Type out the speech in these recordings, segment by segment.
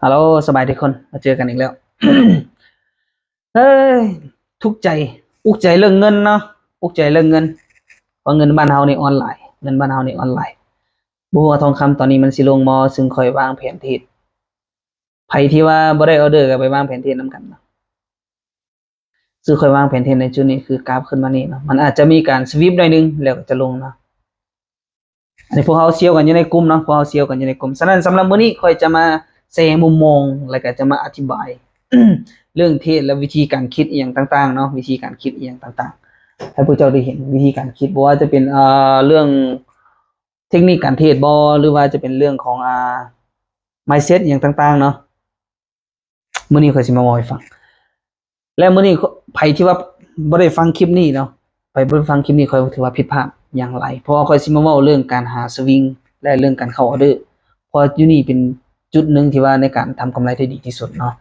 ຮັລໂຫຼ ສະບາຍດີທຸກຄົນ ມາເຈີກັນອີກແລ້ວ. ເອີຍ ທຸກໃຈ ອຸກໃຈເລື່ອງເງິນເນາະ ອຸກໃຈເລື່ອງເງິນ ເພາະເງິນບ້ານເຮົານີ້ອ່ອນຫຼາຍ ເງິນບ້ານເຮົານີ້ອ່ອນຫຼາຍ. ບໍ່ຮູ້ວ່າທອງຄຳຕອນນີ້ມັນຊິລົງບໍ່ ຊຶ່ງຂ້ອຍວາງແຜນເທຣດ ໃຜທີ່ວ່າບໍ່ໄດ້ອອເດີກໍໄປວາງແຜນເທຣດນຳກັນເນາະ. ຄືຂ້ອຍວາງແຜນເທຣດໃນຈຸດນີ້ ຄືກາບຂຶ້ນມານີ້ເນາະ ມັນອາດຈະມີການສະວິບໜ້ອຍໜຶ່ງ ແລ້ວກໍຈະລົງເນາະ. ອັນນີ້ພວກເຮົາແຊວກັນຢູ່ໃນກຸ່ມເນາະ ພວກເຮົາແຊວກັນຢູ່ໃນກຸ່ມ. ສະນັ້ນ ສຳລັບມື້ນີ້ຂ້ອຍຈະມາແຊມຸມມອງ ແລ້ວກໍຈະມາອະທິບາຍ ເລື່ອງເທຣດ ແລະ ວິທີການຄິດອີ່ຫຍັງຕ່າງໆເນາະ ວິທີການຄິດອີ່ຫຍັງຕ່າງໆ ໃຫ້ພວກເຈົ້າໄດ້ເຫັນວິທີການຄິດ ບໍ່ວ່າຈະເປັນ ເອີ ເລື່ອງເທັກນິກການເທຣດບໍ ຫຼືວ່າຈະເປັນເລື່ອງຂອງ ອາ ມາຍເຊັດອີ່ຫຍັງຕ່າງໆເນາະ. ມື້ນີ້ຂ້ອຍຊິມາເວົ້າໃຫ້ຟັງ ແລະ ມື້ນີ້ໃຜທີ່ວ່າບໍ່ໄດ້ຟັງຄລິບນີ້ເນາະ ໃຜບໍ່ໄດ້ຟັງຄລິບນີ້ ຂ້ອຍຖືວ່າຜິດພາດຢ່າງຫຼາຍ ເພາະວ່າຂ້ອຍຊິມາເວົ້າເລື່ອງການຫາສະວິງ ແລະ ເລື່ອງການເຂົ້າອອເດີ ເພາະຢູ່ນີ້ເປັນຈຸດໜຶ່ງທີ່ວ່າໃນການທຳກຳໄລໄດ້ດີທີ່ສຸດເນາະ.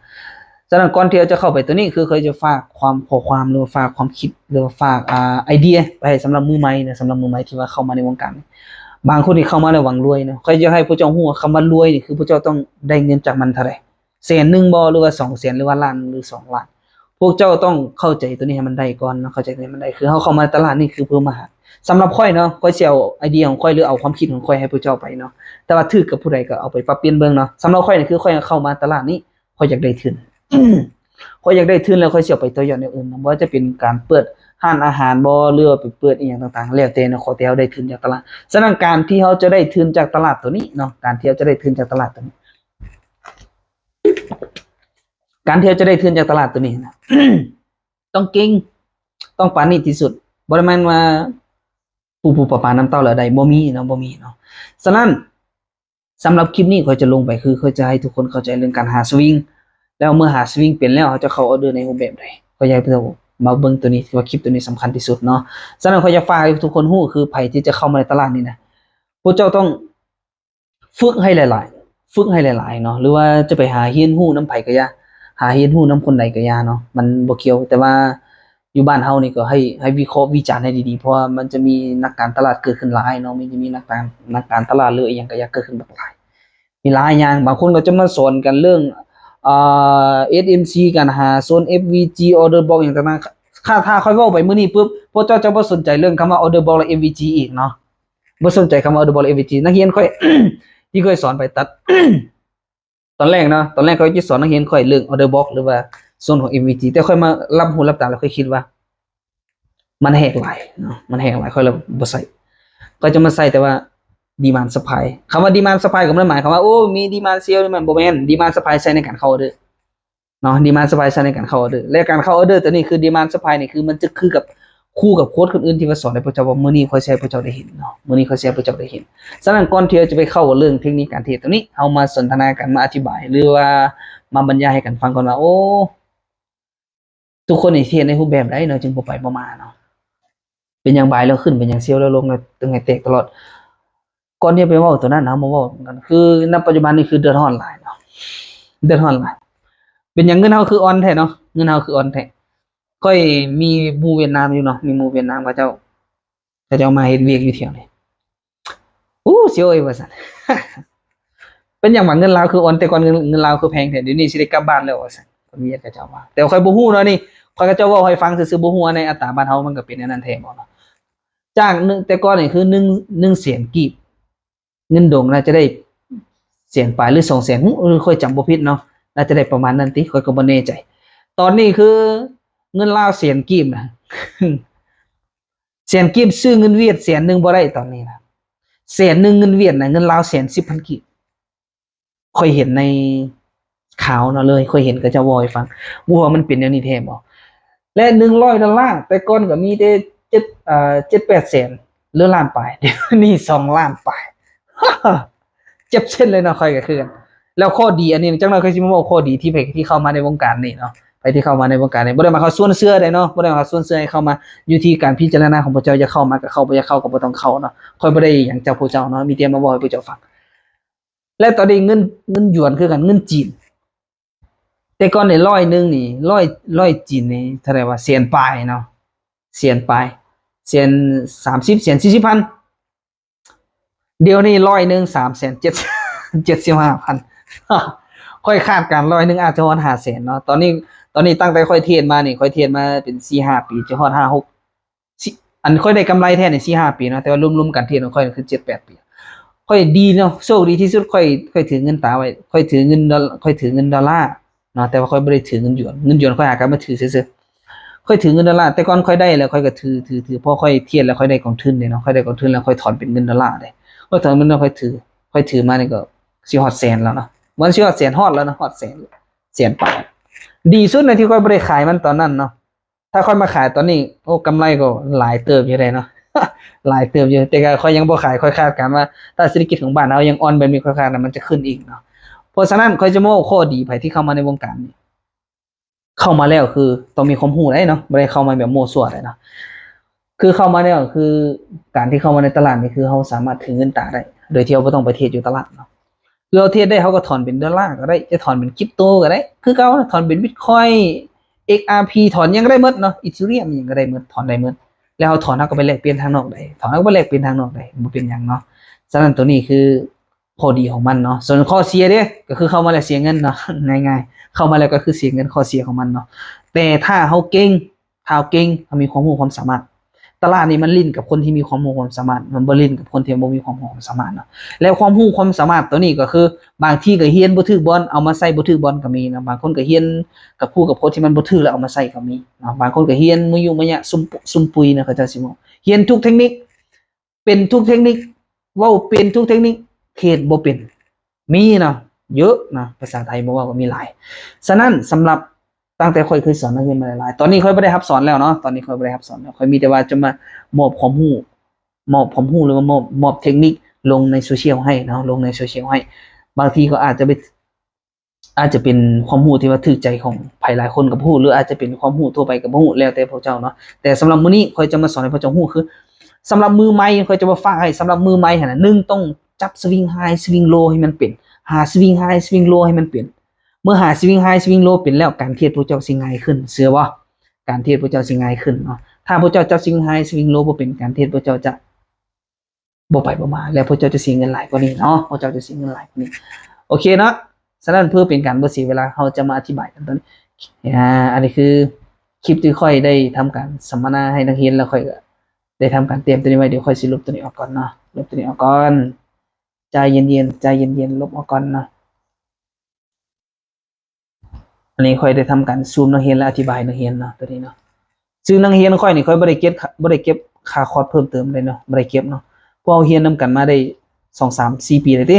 ສະນັ້ນ ກ່ອນທີ່ເຮົາຈະເຂົ້າໄປຕົວນີ້ ຄືຂ້ອຍຈະຝາກຄວາມ ຂໍ້ຄວາມ ຫຼືວ່າຝາກຄວາມຄິດ ຫຼືວ່າຝາກ ອາ ໄອເດຍໄປໃຫ້ສຳລັບມືໃໝ່ນະ ສຳລັບມືໃໝ່ທີ່ວ່າເຂົ້າມາໃນວົງການນີ້. ບາງຄົນທີ່ເຂົ້າມາແລ້ວຫວັງລວຍເນາະ ຂ້ອຍຢາກໃຫ້ພວກເຈົ້າຮູ້ວ່າຄຳວ່າລວຍນີ້ ຄືພວກເຈົ້າຕ້ອງໄດ້ເງິນຈາກມັນເທົ່າໃດ ແສນໜຶ່ງບໍ ຫຼືວ່າສອງແສນ ຫຼືວ່າລ້ານ ຫຼືສອງລ້ານ. ພວກເຈົ້າຕ້ອງເຂົ້າໃຈຕົວນີ້ໃຫ້ມັນໄດ້ກ່ອນເນາະ ເຂົ້າໃຈຕົວນີ້ໃຫ້ມັນໄດ້ ຄືເຮົາເຂົ້າມາຕະຫຼາດນີ້ຄືເພື່ອມາຫາ ສຳລັບຂ້ອຍເນາະ ຂ້ອຍຊິເອົາໄອເດຍຂອງຂ້ອຍ ຫຼືເອົາຄວາມຄິດຂອງຂ້ອຍໃຫ້ພວກເຈົ້າໄປເນາະ ແຕ່ວ່າຖືກກັບຜູ້ໃດກໍເອົາໄປປັບປ່ຽນເບິ່ງເນາະ. ສຳລັບຂ້ອຍນີ້ ຄືຂ້ອຍເຂົ້າມາຕະຫຼາດນີ້ ຂ້ອຍຢາກໄດ້ທຶນ ຂ້ອຍຢາກໄດ້ທຶນ ແລ້ວຂ້ອຍຊິເອົາໄປຕໍ່ຍອດແນວອື່ນເນາະ ບໍ່ວ່າຈະເປັນການເປີດຮ້ານອາຫານບໍ ຫຼືວ່າໄປເປີດອີ່ຫຍັງຕ່າງໆ ແລ້ວແຕ່ເນາະ ຂໍແຕ່ເຮົາໄດ້ທຶນຈາກຕະຫຼາດ. ສະນັ້ນ ການທີ່ເຮົາຈະໄດ້ທຶນຈາກຕະຫຼາດຕົວນີ້ເນາະ ການທີ່ເຮົາຈະໄດ້ທຶນຈາກຕະຫຼາດຕົວນີ້ ການທີ່ເຮົາຈະໄດ້ທຶນຈາກຕະຫຼາດຕົວນີ້ນະ ຕ້ອງເກັ່ງ ຕ້ອງປານີດທີ່ສຸດ ບໍ່ໄດ້ແມ່ນວ່າປູໆປາໆນ້ຳເຕົ້າແລ້ວໄດ້ ບໍ່ມີເນາະ ບໍ່ມີເນາະ. ສະນັ້ນ ສຳລັບຄລິບນີ້ຂ້ອຍຈະລົງໄປ ຄືຂ້ອຍຈະໃຫ້ທຸກຄົນເຂົ້າໃຈເລື່ອງການຫາສະວິງ ແລ້ວເມື່ອຫາສະວິງເປັນແລ້ວ ເຮົາຈະເຂົ້າອອເດີໃນຮູບແບບໃດ ຂ້ອຍຢາກໃຫ້ເຈົ້າມາເບິ່ງຕົວນີ້ ຖືວ່າຄລິບຕົວນີ້ສຳຄັນທີ່ສຸດເນາະ. ສະນັ້ນ ຂ້ອຍຢາກຝາກໃຫ້ທຸກຄົນຮູ້ ຄືໃຜທີ່ຈະເຂົ້າມາໃນຕະຫຼາດນີ້ນະ ພວກເຈົ້າຕ້ອງ ຝຶກໃຫ້ຫຼາຍໆ ຝຶກໃຫ້ຫຼາຍໆເນາະ ຫຼືວ່າຈະໄປຫາຮຽນຮູ້ນຳໃຜກໍຢ່າ ຫາຮຽນຮູ້ນຳຄົນໃດກໍຢ່າເນາະ ມັນບໍ່ກ່ຽວ. ແຕ່ວ່າຢູ່ບ້ານເຮົານີ້ກໍໃຫ້ ໃຫ້ວິເຄາະວິຈານໃຫ້ດີໆ ເພາະວ່າມັນຈະມີນັກການຕະຫຼາດເກີດຂຶ້ນຫຼາຍເນາະ ມັນຈະມີນັກການ ນັກການຕະຫຼາດ ຫຼື ອີ່ຫຍັງກໍຢ່າເກີດຂຶ້ນບັກຫຼາຍ ມີຫຼາຍຢ່າງ. ບາງຄົນກໍຈະມາສອນກັນເລື່ອງ ອ່າ ເອັສເອັມຊີ ການຫາໂຊນ ເອັຟວີຈີ ອອເດີບລັອກ ຫຍັງຕ່າງໆ. ຖ້າ ຖ້າຂ້ອຍເວົ້າໄປມື້ນີ້ປຶບ ພວກເຈົ້າຈະບໍ່ສົນໃຈເລື່ອງຄຳວ່າ ອອເດີບລັອກ ແລະ ເອັຟວີຈີ ອີກເນາະ. ບໍ່ສົນໃຈຄຳວ່າ order block ແລະ ເອັຟວີຈີ. ນັກຮຽນຂ້ອຍ ທີ່ຂ້ອຍສອນໄປຕັດ ຕອນແລກເນາະ ຕອນແລກຂ້ອຍຈະສອນນັກຮຽນຂ້ອຍເລື່ອງ order block ຫຼືວ່າໂຊນຂອງ ເອັຟວີຈີ ແຕ່ຂ້ອຍມາຫຼັບຫູຫຼັບຕາແລ້ວ ຂ້ອຍຄິດວ່າມັນແຮງຫຼາຍເນາະ ມັນແຮງຫຼາຍ ຂ້ອຍເລີຍບໍ່ໃສ່. ຂ້ອຍຈະມາໃສ່ແຕ່ວ່າ demand supply. ຄຳວ່າ demand supply ກໍບໍ່ໄດ້ໝາຍຄວາມວ່າ ໂອ້ ມີ demand sell demand ບໍ່ແມ່ນ. demand supply ໃຊ້ໃນການເຂົ້າ order ເນາະ demand supply ໃຊ້ໃນການເຂົ້າ order ແລະ ການເຂົ້າ order ຕົວນີ້ຄື demand supply ນີ້ ຄືມັນຈະຄືກັບ ຄູ່ກັບໂຄດອື່ນໆ ທີ່ວ່າສອນໃຫ້ພວກເຈົ້າ ວ່າມື້ນີ້ຂ້ອຍຊິໃຫ້ພວກເຈົ້າໄດ້ເຫັນເນາະ ມື້ນີ້ຂ້ອຍຊິໃຫ້ພວກເຈົ້າໄດ້ເຫັນ. ສະນັ້ນ ກ່ອນທີ່ເຮົາຈະໄປເຂົ້າເລື່ອງເທັກນິກການເທຣດຕົວນີ້ ເຮົາມາສົນທະນາກັນ ມາອະທິບາຍ ຫຼືວ່າມາບັນຍາຍໃຫ້ກັນຟັງກ່ອນວ່າ ໂອ້ ທຸກຄົນນີ້ເຮັດໃນຮູບແບບໃດເນາະ ຈຶ່ງບໍ່ໄປບໍ່ມາເນາະ. ເປັນຫຍັງບາຍແລ້ວຂຶ້ນ ເປັນຫຍັງເຊວແລ້ວລົງ ແລ້ວຕຶງໃຫ້ແຕກຕະຫຼອດ. ກ່ອນທີ່ຈະໄປເວົ້າຕົວນັ້ນ ເຮົາມາເວົ້າກັນ ຄືນຳປັດຈຸບັນນີ້ຄືເດືອດຮ້ອນຫຼາຍເນາະ ເດືອດຮ້ອນຫຼາຍ. ເປັນຫຍັງເງິນເຮົາຄືອ່ອນແທ້ເນາະ ເງິນເຮົາຄືອ່ອນແທ້. ຂ້ອຍມີໝູ່ຫວຽດນາມຢູ່ເນາະ ມີໝູ່ຫວຽດນາມ ເຂົາເຈົ້າ ເຂົາເຈົ້າມາເຮັດວຽກຢູ່ແຖວນີ້. ໂອ້ ສຽວເອີຍ ວ່າຊັ້ນ ເປັນຫຍັງວ່າເງິນລາວຄືອ່ອນ ແຕ່ກ່ອນເງິນ ເງິນລາວຄືແພງແທ້ ດຽວນີ້ຊິໄດ້ກັບບ້ານແລ້ວ ວ່າຊັ້ນ ຄົນຫວຽດເຂົາເຈົ້າວ່າ. ແຕ່ຂ້ອຍບໍ່ຮູ້ເນາະ ນີ້ຂ້ອຍ ເຂົາເຈົ້າເວົ້າໃຫ້ຟັງຊື່ໆ ບໍ່ຮູ້ວ່າໃນອັດຕາບ້ານເຮົາມັນກໍເປັນແນວນັ້ນແທ້ບໍ່ເນາະ. ຈາກໜຶ່ງ ແຕ່ກ່ອນນີ້ຄືໜຶ່ງ ໜຶ່ງແສນກີບ ເງິນດົງໜ້າຈະໄດ້ແສນປາຍ ຫຼື ສອງແສນ ຫື ຂ້ອຍຈຳບໍ່ຜິດເນາະ ໜ້າຈະໄດ້ປະມານນັ້ນຕິ ຂ້ອຍກໍບໍ່ແນ່ໃຈ. ຕອນນີ້ຄືເງິນລາວແສນກີບນະ ແສນກີບຊື້ເງິນຫວຽດແສນໜຶ່ງບໍ່ໄດ້ຕອນນີ້ນະ ແສນໜຶ່ງເງິນຫວຽດນະ ເງິນລາວແສນສິບພັນກີບ. ຂ້ອຍເຫັນໃນຂ່າວເນາະ ເລີຍຂ້ອຍເຫັນເຂົາເຈົ້າເວົ້າໃຫ້ຟັງ ບໍ່ຮູ້ວ່າມັນເປັນແນວນີ້ແທ້ບໍ່. ແລະ ໜຶ່ງຮ້ອຍໂດລາ ແຕ່ກ່ອນກໍມີແຕ່ເຈັດ ເອີ ເຈັດແປດແສນ ຫຼື ລ້ານປາຍ ດຽວນີ້ສອງລ້ານປາຍ ເຈັບເຊັ່ນເລີຍເນາະ ຂ້ອຍກໍຄືກັນ. ແລ້ວຂໍ້ດີອັນນີ້ ຈັກໜ້ອຍຂ້ອຍຊິມາເວົ້າຂໍ້ດີທີ່ໃຜທີ່ເຂົ້າມາໃນວົງການນີ້ເນາະ ໃຜທີ່ເຂົ້າມາໃນວົງການນີ້ ບໍ່ໄດ້ໝາຍຄວາມຊວນເຊື່ອໃດເນາະ ບໍ່ໄດ້ໝາຍຄວາມຊວນເຊື່ອໃຫ້ເຂົ້າມາ ຢູ່ທີ່ການພິຈາລະນາຂອງພວກເຈົ້າ ຢາກເຂົ້າມາກໍເຂົ້າ ບໍ່ຢາກເຂົ້າກໍບໍ່ຕ້ອງເຂົ້າເນາະ. ຂ້ອຍບໍ່ໄດ້ຫຍັງຈາກພວກເຈົ້າເນາະ ມີແຕ່ມາເວົ້າໃຫ້ພວກເຈົ້າຟັງ. ແລະ ຕອນນີ້ເງິນ ເງິນຢວນຄືກັນ ເງິນຈີນ ແຕ່ກ່ອນນີ້ຮ້ອຍໜຶ່ງນີ້ ຮ້ອຍ ຮ້ອຍຈີນນີ້ເທົ່າໃດວະ ແສນປາຍເນາະ ແສນປາຍ ແສນສາມສິບ ແສນສີ່ສິບພັນ. ດຽວນີ້ຮ້ອຍໜຶ່ງ ສາມແສນເຈັດ ເຈັດສິບຫ້າພັນ. ຂ້ອຍຄາດການຮ້ອຍໜຶ່ງອາດຈະຮອດຫ້າແສນເນາະ. ຕອນນີ້ ຕອນນີ້ຕັ້ງແຕ່ຂ້ອຍເທຣດມານີ້ ຂ້ອຍເທຣດມາເປັນສີ່ຫ້າປີ ຈະຮອດຫ້າຫົກ ຊິ ອັນຂ້ອຍໄດ້ກຳໄລແທ້ນີ້ສີ່ຫ້າປີເນາະ, ແຕ່ວ່າລວມໆກັນເທຣດຂອງຂ້ອຍນີ້ຄືເຈັດແປດປີ. ຂ້ອຍດີເນາະ, ໂຊກດີທີ່ສຸດ ຂ້ອຍ ຂ້ອຍຖືເງິນຕາໄວ້ ຂ້ອຍຖືເງິນດອນ ຂ້ອຍຖືເງິນດອນລາເນາະ, ແຕ່ວ່າຂ້ອຍບໍ່ໄດ້ຖືເງິນຢວນ, ເງິນຢວນຂ້ອຍຫາກັບມາຖືຊື່ໆ. ຂ້ອຍຖືເງິນດອນລາ, ແຕ່ກ່ອນຂ້ອຍໄດ້ແລ້ວ ຂ້ອຍກໍຖື ຖື ຖື ພໍຂ້ອຍເທຣດແລ້ວ ຂ້ອຍໄດ້ກອງທຶນເດ້ເນາະ, ຂ້ອຍໄດ້ກອງທຶນແລ້ວ ຂ້ອຍຖອນເປັນເງິນດອນລາເດ້. ຂ້ອຍຖອນເງິນດອນລາ ຂ້ອຍຖື ຂ້ອຍຖືມານີ້ກໍຊິຮອດແສນແລ້ວເນາະ, ບໍ່ແມ່ນຊິຮອດແສນ ຮອດແລ້ວເນາະ, ຮອດແສນ ແສນປາຍ. ດີສຸດໃນທີ່ຂ້ອຍບໍ່ໄດ້ຂາຍມັນຕອນນັ້ນເນາະ, ຖ້າຂ້ອຍມາຂາຍຕອນນີ້ ໂອ້ ກຳໄລກໍຫຼາຍເຕີບຢູ່ເດ້ເນາະ ຫຼາຍເຕີບຢູ່, ແຕ່ກໍຂ້ອอยຍັງບໍ່ຂາຍ. ຂ້ອຍຄາດການວ່າ ຖ້າເສດຖະກິດຂອງບ້ານເຮົາຍັງອ່ອນແບບນີ້ ຂ້ອຍຄາດວ່າມັນຈະຂຶ້ນອີກເນາະ. ເພາະສະນັ້ນ ຂ້ອຍຈະມາເວົ້າຂໍ້ດີໃຜທີ່ເຂົ້າມາໃນວົງການນີ້ ເຂົ້າມາແລ້ວຄືຕ້ອງມີຄວາມຮູ້ໄດ໋ເນາະ, ບໍ່ໄດ້ເຂົ້າມາແບບມົ້ວຊົ່ວໄດ໋ເນາະ. ຄືເຂົ້າມາແລ້ວ ຄືການທີ່ເຂົ້າມາໃນຕະຫຼາດນີ້ ຄືເຮົາສາມາດຖືເງິນຕາໄດ້ ໂດຍທີ່ເຮົາບໍ່ຕ້ອງໄປເທຣດຢູ່ຕະຫຼາດເນາະ. ຄືເຮົາເທຣດໄດ້ ເຮົາກໍຖອນເປັນດອນລາກໍໄດ້, ຈະຖອນເປັນຄຣິບໂຕກໍໄດ້ຄືເກົ່າ, ຖອນເປັນບິດຄອຍ ເອັກອາພີ ຖອນຫຍັງກໍໄດ້ໝົດເນາະ, ອີເທີຣຽມຫຍັງກໍໄດ້ໝົດ, ຖອນໄດ້ໝົດ. ແລ້ວເຮົາຖອນ ເຮົາກໍໄປແລກປ່ຽນທາງນອກໄດ້, ຖອນ ເຮົາກໍໄປແລກປ່ຽນທາງນອກໄດ້ ບໍ່ເປັນຫຍັງເນາະ. ສະນັ້ນ ໂຕນີ້ຄື ຂໍ້ດີຂອງມັນເນາະ. ສ່ວນຂໍ້ເສຍເດ້ ກໍຄືເຂົ້າມາແລ້ວເສຍເງິນເນາະ, ງ່າຍໆ ເຂົ້າມາແລ້ວກໍຄືເສຍເງິນ, ຂໍ້ເສຍຂອງມັນເນາະ. ແຕ່ຖ້າເຮົາເກັ່ງ ຖ້າເຮົາເກັ່ງ ເຮົາມີຄວາມຮູ້ຄວາມສາມາດ, ຕະຫຼາດນີ້ມັນຫຼິ້ນກັບຄົນທີ່ມີຄວາມຮູ້ຄວາມສາມາດ, ມັນບໍ່ຫຼິ້ນກັບຄົນທີ່ບໍ່ມີຄວາມຮູ້ຄວາມສາມາດເນາະ. ແລ້ວຄວາມຮູ້ຄວາມສາມາດໂຕນີ້ກໍຄື ບາງທີກໍຮຽນບໍ່ຖືກບ່ອນ ເອົາມາໃຊ້ບໍ່ຖືກບ່ອນກໍມີເນາະ, ບາງຄົນກໍຮຽນກັບຄູກັບໂຄດທີ່ມັນບໍ່ຖືກ ແລ້ວເອົາມາໃຊ້ກໍມີເນາະ, ບາງຄົນກໍຮຽນມາຍຸມາຍະ ຊຸມປຸ ຊຸມປຸຍເນາະ, ເຂົາເຈົ້າຊິເວົ້າ ຮຽນທຸກເທັກນິກ ເປັນທຸກເທັກນິກ ເວົ້າເປັນທຸກເທັກນິກ ເຮັດບໍ່ເປັນ ມີເນາະ ເຍອະເນາະ, ພາສາໄທບໍ່ເວົ້າກໍມີຫຼາຍ. ສະນັ້ນ ສຳລັບ ຕັ້ງແຕ່ຂ້ອຍເຄີຍສອນນັກຮຽນມາຫຼາຍໆ ຕອນນີ້ຂ້ອຍບໍ່ໄດ້ຮັບສອນແລ້ວເນາະ, ຕອນນີ້ຂ້ອຍບໍ່ໄດ້ຮັບສອນແລ້ວ, ຂ້ອຍມີແຕ່ວ່າຈະມາມອບຄວາມຮູ້ ມອບຄວາມຮູ້ ຫຼືວ່າມອບ ມອບເທັກນິກລົງໃນໂຊຊຽວໃຫ້ເນາະ, ລົງໃນໂຊຊຽວໃຫ້. ບາງທີກໍອາດຈະໄປ ອາດຈະເປັນຄວາມຮູ້ທີ່ວ່າຖືກໃຈຂອງໃຜຫຼາຍຄົນກໍບໍ່ຮູ້ ຫຼືອາດຈະເປັນຄວາມຮູ້ທົ່ວໄປກໍບໍ່ຮູ້ ແລ້ວແຕ່ພວກເຈົ້າເນາະ. ແຕ່ສຳລັບມື້ນີ້ຂ້ອຍຈະມາສອນໃຫ້ພວກເຈົ້າຮູ້ ຄືສຳລັບມືໃໝ່ ຂ້ອຍຈະມາຝາກໃຫ້ສຳລັບມືໃໝ່ຫັ້ນນະ, ໜຶ່ງ ຕ້ອງຈັບສະວິງໄຮ ສະວິງໂລ ໃຫ້ມັນເປັນ, ຫາສະວິງໄຮ ສະວິງໂລ ໃຫ້ມັນເປັນ. ເມື່ອຫາສະວິງໄຮ ສະວິງໂລ ເປັນແລ້ວ ການເທຣດພວກເຈົ້າຊິງ່າຍຂຶ້ນ, ເຊື່ອບໍ່? ການເທຣດພວກເຈົ້າຊິງ່າຍຂຶ້ນເນາະ. ຖ້າພວກເຈົ້າຈັບສະວິງໄຮ ສະວິງໂລ ບໍ່ເປັນ, ການເທຣດພວກເຈົ້າຈະ ບໍ່ໄປບໍ່ມາ ແລ້ວພວກເຈົ້າຈະເສຍເງິນຫຼາຍກວ່ານີ້ເນາະ, ພວກເຈົ້າຈະເສຍເງິນຫຼາຍກວ່ານີ້. ໂອເຄເນາະ, ສະນັ້ນເພື່ອເປັນການບໍ່ເສຍເວລາ ເຮົາຈະມາອະທິບາຍກັນຕອນນີ້. ອາ ອັນນີ້ຄືຄລິບທີ່ຂ້ອຍໄດ້ທຳການສຳມະນາໃຫ້ນັກຮຽນ ແລ້ວຂ້ອຍກໍໄດ້ທຳການຕຽມຕົວນີ້ໄວ້. ດຽວຂ້ອຍຊິລົບຕົວນີ້ອອກກ່ອນເນາະ, ລົບຕົວນີ້ອອກກ່ອນ. ໃຈເຢັນໆ ໃຈເຢັນໆ ລົບອອກກ່ອນເນາະ. ອັນນີ້ຂ້ອຍໄດ້ທຳການຊູມນັກຮຽນ ແລະ ອະທິບາຍໃຫ້ນັກຮຽນເນາະ ຕົວນີ້ເນາະ. ຊຶ່ງນັກຮຽນຂ້ອຍນີ້ ຂ້ອຍບໍ່ໄດ້ເກັບ ບໍ່ໄດ້ເກັບຄ່າຄອດເພີ່ມເຕີມເດ້ເນາະ, ບໍ່ໄດ້ເກັບເນາະ. ພວກເຮົາຮຽນນຳກັນມາໄດ້ສອງ ສາມ ສີ່ປີແລ້ວເດ້.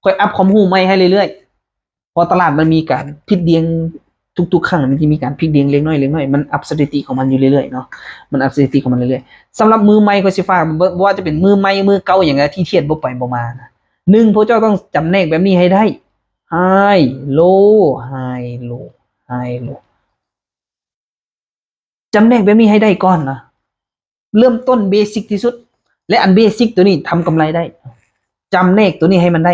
ຂ້ອຍອັບຄວາມຮູ້ໃໝ່ໃຫ້ເລື້ອຍໆ ເພາະຕະຫຼາດມັນມີການພິກດຽງ ທຸກໆຄັ້ງ ມັນຈະມີການພິກດຽງເລັກນ້ອຍ ເລັກນ້ອຍ. ມັນອັບສະຖິຕິຂອງມັນຢູ່ເລື້ອຍໆເນາະ, ມັນອັບສະຖິຕິຂອງມັນເລື້ອຍໆ. ສຳລັບມືໃໝ່ ຂ້ອຍຊິຝາກ ບໍ່ ບໍ່ວ່າຈະເປັນມືໃໝ່ ມືເກົ່າ ຫຍັງກະທີ່ທຽດບໍ່ໄປບໍ່ມານະ, ໜຶ່ງ ພວກເຈົ້າຕ້ອງຈຳແນກແບບນີ້ໃຫ້ໄດ້. ໄຮ ໂລ ໄຮ ໂລ ໄຮ ໂລ ຈຳແນກແບບນີ້ໃຫ້ໄດ້ກ່ອນນະ, ເລີ່ມຕົ້ນເບສິກທີ່ສຸດ ແລະ ອັນເບສິກໂຕນີ້ທຳກຳໄລໄດ້. ຈຳແນກໂຕນີ້ໃຫ້ມັນໄດ້.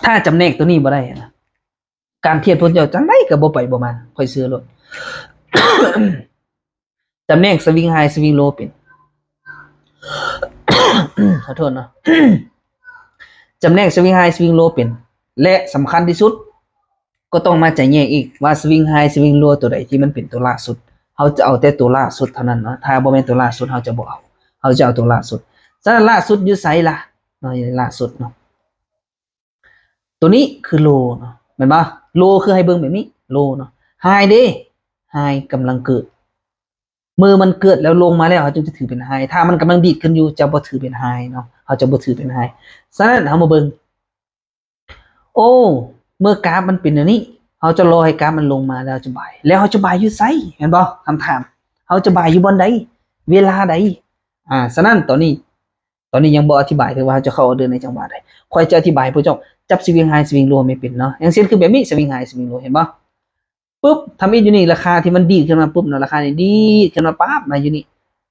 ຖ້າຈຳແນກໂຕນີ້ບໍ່ໄດ້ນະ, ການທຽດພວກເຈົ້າຈັ່ງໃດກໍບໍ່ໄປບໍ່ມາ, ຂ້ອຍເຊື່ອໂລດ. ຈຳແນກສະວິງໄຮ ສະວິງໂລເປັນ, ຂໍໂທດເນາະ, ຈຳແນກສະວິງໄຮ ສະວິງໂລເປັນ ແລະ ສຳຄັນທີ່ສຸດ ກໍຕ້ອງມາຈະແຍກອີກວ່າສະວິງໄຮ ສະວິງໂລ ຕົວໃດທີ່ມັນເປັນຕົວລ່າສຸດ, ເຮົາຈະເອົາແຕ່ຕົວລ່າສຸດເທົ່ານັ້ນເນາະ, ຖ້າບໍ່ແມ່ນຕົວລ່າສຸດ ເຮົາຈະບໍ່ເອົາ, ເຮົາຈະເອົາຕົວລ່າສຸດ. ສະນັ້ນ ລ່າສຸດຢູ່ໃສລະເນາະ, ລ່າສຸດເນາະ. ຕົວນີ້ຄືໂລເນາະ ແມ່ນບໍ່? ໂລຄືໃຫ້ເບິ່ງແບບນີ້ ໂລເນາະ. ໄຮເດ້? ໄຮກຳລັງເກີດ. ເມື່ອມັນເກີດແລ້ວລົງມາແລ້ວ ເຮົາຈຶ່ງຈະຖືເປັນໄຮ. ຖ້າມັນກຳລັງດີດຂຶ້ນຢູ່ ຈະບໍ່ຖືເປັນໄຮເນາະ, ເຮົາຈະບໍ່ຖືເປັນໄຮ. ສະນັ້ນ ເຮົາມາເບິ່ງ ໂອ້ ເມື່ອກາຟມັນເປັນແນວນີ້ ເຮົາຈະລໍໃຫ້ກາຟມັນລົງມາແລ້ວເຮົາຈະບາຍ. ແລ້ວເຮົາຈະບາຍຢູ່ໃສ? ແມ່ນບໍ່? ຄຳຖາມ ເຮົາຈະບາຍຢູ່ບ່ອນໃດ? ເວລາໃດ? ອາ ສະນັ້ນ ຕອນນີ້ ຕອນນີ້ຍັງບໍ່ອະທິບາຍເຖິງວ່າເຮົາຈະເຂົ້າອໍເດີໃນຈັງຫວະໃດ. ຂ້ອຍຈະອະທິບາຍໃຫ້ພວກເຈົ້າຈັບສະວິງໄຮ ສະວິງໂລ ໃຫ້ແມ່ນເປັນເນາະ. ຢ່າງເຊັ່ນ ຄືແບບນີ້ ສະວິງໄຮ ສະວິງໂລ ເຫັນບໍ່? ປຶບ ທຳອິດຢູ່ນີ້ ລາຄາທີ່ມັນດີດຂຶ້ນມາປຶບເນາະ, ລາຄານີ້ດີດຂຶ້ນມາປາບມາຢູ່ນີ້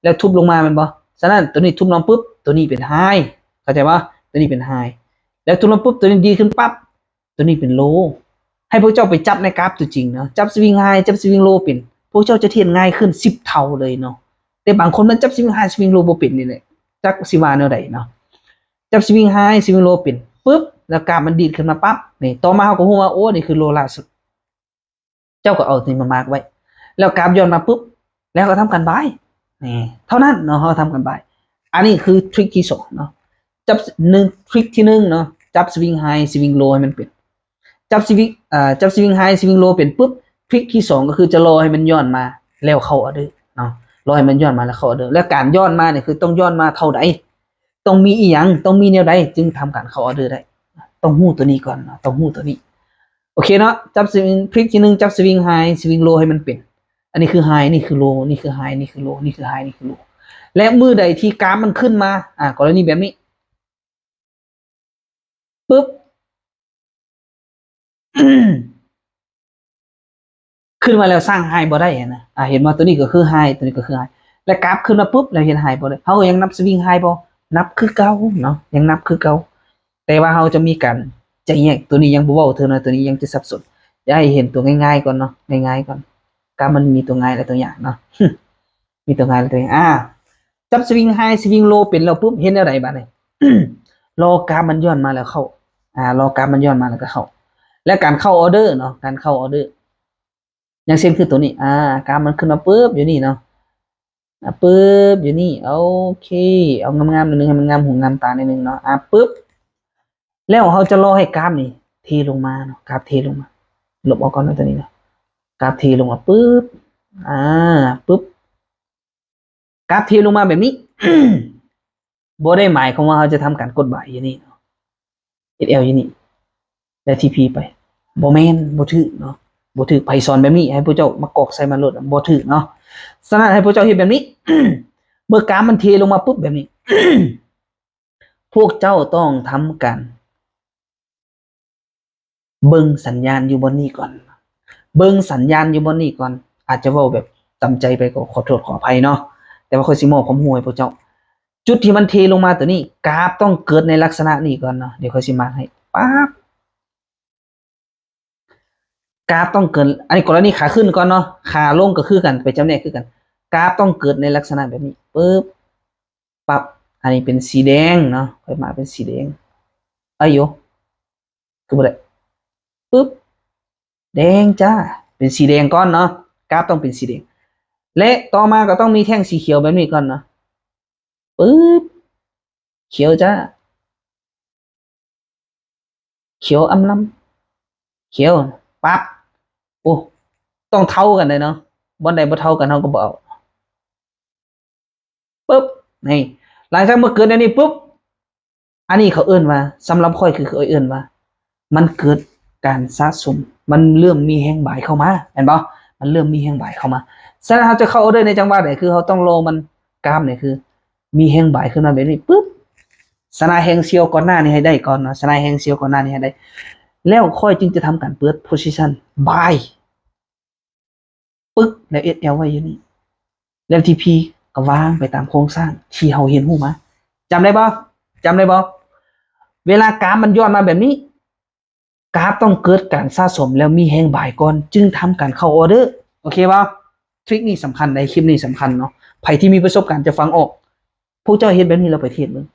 ແລ້ວທຸບລົງມາແມ່ນບໍ່? ສະນັ້ນ ໂຕນີ້ທຸບລົງປຶບ ໂຕນີ້ເປັນໄຮ ເຂົ້າໃຈບໍ່? ໂຕນີ້ເປັນໄຮ ແລ້ວທຸບລົງປຶບ ໂຕນີ້ດີດຂຶ້ນປັບ ໂຕນີ້ເປັນໂລ. ໃຫ້ພວກເຈົ້າໄປຈັບໃນກາຟຕົວຈິງເນາະ, ຈັບສະວິງໄຮ ຈັບສະວິງໂລເປັນ ພວກເຈົ້າຈະເທຣດງ່າຍຂຶ້ນສິບເທົ່າເລີຍເນາະ. ແຕ່ບາງຄົນມັນຈັບສະວິງໄຮ ສະວິງໂລບໍ່ເປັນນີ້ແຫຼະ, ຈັກຊິວ່າແນວໃດເນາະ. ຈັບສະວິງໄຮ ສະວິງໂລເປັນປຶບ ແລ້ວກາບມັນດີດຂຶ້ນມາປັບ ນີ້ ຕໍ່ມາເຮົາກໍຮູ້ວ່າ ໂອ້ ນີ້ຄືໂລລ່າສຸດ. ເຈົ້າກໍເອົາຕົວນີ້ມາມາກໄວ້ ແລ້ວກາບຍ້ອນມາປຶບ ແລ້ວກໍທຳການບາຍ ນີ້ ເທົ່ານັ້ນເນາະ ເຮົາທຳການບາຍ. ອັນນີ້ຄືທຣິກທີສອງເນາະ ຈັບ ໜຶ່ງ ທຣິກທີໜຶ່ງເນາະ ຈັບສະວິງໄຮ ສະວິງໂລໃຫ້ມັນເປັນ ຈັບສະວິງ ເອີ ຈັບສະວິງໄຮ ສະວິງໂລເປັນປຶບ ທຣິກທີສອງກໍຄືຈະລໍໃຫ້ມັນຍ້ອນມາ ແລ້ວເຂົ້າອໍເດີເນາະ ລໍໃຫ້ມັນຍ້ອນມາ ແລ້ວເຂົ້າອໍເດີ. ແລ້ວການຍ້ອນມານີ້ຄືຕ້ອງຍ້ອນມາເທົ່າໃດ? ຕ້ອງມີອີ່ຫຍັງ? ຕ້ອງມີແນວໃດຈຶ່ງທຳການເຂົ້າອໍເດີໄດ້? ຕ້ອງຮູ້ຕົວນີ້ກ່ອນເນາະ ຕ້ອງຮູ້ຕົວນີ້. ໂອເຄເນາະ ຈັບສະວິງ ທຣິກທີໜຶ່ງ ຈັບສະວິງໄຮ ສະວິງໂລໃຫ້ມັນເປັນ ອັນນີ້ຄືໄຮ ນີ້ຄືໂລ ນີ້ຄືໄຮ ນີ້ຄືໂລ ນີ້ຄືໄຮ ນີ້ຄືໂລ. ແລະ ມື້ໃດທີ່ກາຟມັນຂຶ້ນມາ ອາ ກໍລະນີແບບນີ້ ປຶບ ຂຶ້ນມາແລ້ວສ້າງໄຮບໍ່ໄດ້ຫັ້ນນະ. ອາ ເຫັນບໍ່? ຕົວນີ້ກໍຄືໄຮ ຕົວນີ້ກໍຄືໄຮ ແລະ ກາບຂຶ້ນມາປຶບ ແລ້ວເຮັດໄຮບໍ່ໄດ້ ເຮົາກໍຍັງນັບສະວິງໄຮບໍ່? ນັບຄືເກົ່າເນາະ ຍັງນັບຄືເກົ່າ. ແຕ່ວ່າເຮົາຈະມີການຈະແຍກ ຕົວນີ້ຍັງບໍ່ເວົ້າເທື່ອເນາະ ຕົວນີ້ຍັງຈະສັບສົນ. ຢາກໃຫ້ເຫັນຕົວງ່າຍໆກ່ອນເນາະ ງ່າຍໆກ່ອນ. ກາບມັນມີຕົວງ່າຍ ແລະ ຕົວຍາກເນາະ ມີຕົວງ່າຍ ແລະ ຕົວຍາກ. ອາ ຈັບສະວິງໄຮ ສະວິງໂລເປັນແລ້ວປຶບ ເຮັດແນວໃດບາດນີ້? ລໍກາບມັນຍ້ອນມາແລ້ວເຂົ້າ ອາ ລໍກາບມັນຍ້ອນມາແລ້ວກໍເຂົ້າ. ແລະ ການເຂົ້າອໍເດີເນາະ ການເຂົ້າອໍເດີ ຢ່າງເຊັ່ນຄືຕົວນີ້ ອາ ກາບມັນຂຶ້ນມາປຶບ ຢູ່ນີ້ເນາະ ອາ ປຶບ ຢູ່ນີ້ ໂອເຄ ເອົາງາມໆໜ້ອຍໜຶ່ງ ໃຫ້ມັນງາມຫູງາມຕາໜ້ອຍໜຶ່ງເນາະ ອາ ປຶບ. ແລ້ວເຮົາຈະລໍໃຫ້ກາບນີ້ເທລົງມາເນາະ ກາບເທລົງມາ ລົບອອກກ່ອນເນາະ ຕົວນີ້ເນາະ ກາບເທລົງມາປຶບ ອາ ປຶບ ກາບເທລົງມາແບບນີ້ ບໍ່ໄດ້ໝາຍຄວາມວ່າເຮົາຈະທຳການກົດບາຍຢູ່ນີ້ເນາະ ເອັສແອລ ຢູ່ນີ້ ແລ້ວທີພີໄປ ບໍ່ແມ່ນ ບໍ່ຖືກເນາະ ບໍ່ຖືກ. ໃຜສອນແບບນີ້ ໃຫ້ພວກເຈົ້າມາກອກໃສ່ມາໂລດ ບໍ່ຖືກເນາະ. ສະນັ້ນໃຫ້ພວກເຈົ້າເຮັດແບບນີ້ ເມື່ອກາບມັນເທລົງມາປຶບແບບນີ້ ພວກເຈົ້າຕ້ອງທຳການ ເບິ່ງສັນຍານຢູ່ບ່ອນນີ້ກ່ອນ ເບິ່ງສັນຍານຢູ່ບ່ອນນີ້ກ່ອນ. ອາດຈະເວົ້າແບບຕຳໃຈໄປກໍຂໍໂທດຂໍອະໄພເນາະ ແຕ່ວ່າຂ້ອຍຊິມອບຄວາມຮູ້ໃຫ້ພວກເຈົ້າ. ຈຸດທີ່ມັນເທລົງມາຕົວນີ້ ກາບຕ້ອງເກີດໃນລັກສະນະນີ້ກ່ອນເນາະ ດຽວຂ້ອຍຊິມາກໃຫ້ ປັບ ກາບຕ້ອງເກີດ ອັນນີ້ກໍລະນີຂາຂຶ້ນກ່ອນເນາະ ຂາລົງກໍຄືກັນ ໄປຈຳແນກຄືກັນ. ກາບຕ້ອງເກີດໃນລັກສະນະແບບນີ້ ປຶບ ປັບ ອັນນີ້ເປັນສີແດງເນາະ ຂ້ອຍມາເປັນສີແດງ ອາໂຍ ຄືບໍ່ໄດ້ ປຶບ ແດງຈ້າ ເປັນສີແດງກ່ອນເນາະ ກາບຕ້ອງເປັນສີແດງ ແລະ ຕໍ່ມາກໍຕ້ອງມີແທ່ງສີຂຽວແບບນີ້ກ່ອນເນາະ ປຶບ ຂຽວຈ້າ ຂຽວອຳລຳ ຂຽວ ປັບ ໂອ້ ຕ້ອງເທົ່າກັນເດ້ເນາະ ບ່ອນໃດບໍ່ເທົ່າກັນເຮົາກໍບໍ່ເອົາ ປຶບ ນີ້ ຫຼັງຈາກເມື່ອເກີດແນວນີ້ປຶບ ອັນນີ້ເຂົາເອີ້ນວ່າ ສຳລັບຂ້ອຍຄືຂ້ອຍເອີ້ນວ່າ ມັນເກີດການສະສົມ ມັນເລີ່ມມີແຮງບາຍເຂົ້າມາ ແມ່ນບໍ່? ມັນເລີ່ມມີແຮງບາຍເຂົ້າມາ. ສະນັ້ນເຮົາຈະເຂົ້າອໍເດີໃນຈັງຫວະໃດ? ຄືເຮົາຕ້ອງລໍມັນ ກາບນີ້ຄືມີແຮງບາຍຂຶ້ນມາແບບນີ້ປຶບ ຊະນະແຮງເຊວກ່ອນໜ້ານີ້ໃຫ້ໄດ້ກ່ອນເນາະ ຊະນະແຮງເຊວກ່ອນໜ້ານີ້ໃຫ້ໄດ້ ແລ້ວຂ້ອຍຈຶ່ງຈະທຳການເປີດ position buy ປຶກ ແລ້ວ ເອັສແອລ ໄວ້ຢູ່ນີ້ ແລ້ວ ທີພີ ກໍວາງໄປຕາມໂຄງສ້າງທີ່ເຮົາຮຽນຮູ້ມາ. ຈຳໄດ້ບໍ່? ຈຳໄດ້ບໍ່? ເວລາກາບມັນຍ້ອນມາແບບນີ້ ກາບຕ້ອງເກີດການສະສົມ ແລ້ວມີແຮງບາຍກ່ອນ ຈຶ່ງທຳການເຂົ້າອໍເດີ ໂອເຄບໍ່? ທຣິກນີ້ສຳຄັນໃດ໋ ຄລິບນີ້ສຳຄັນເນາະ ໃຜທີ່ມີປະສົບການຈະຟັງອອກ. ພວກເຈົ້າເຮັດແບບນີ້ແລ້ວໄປເທຣດເບິ່ງ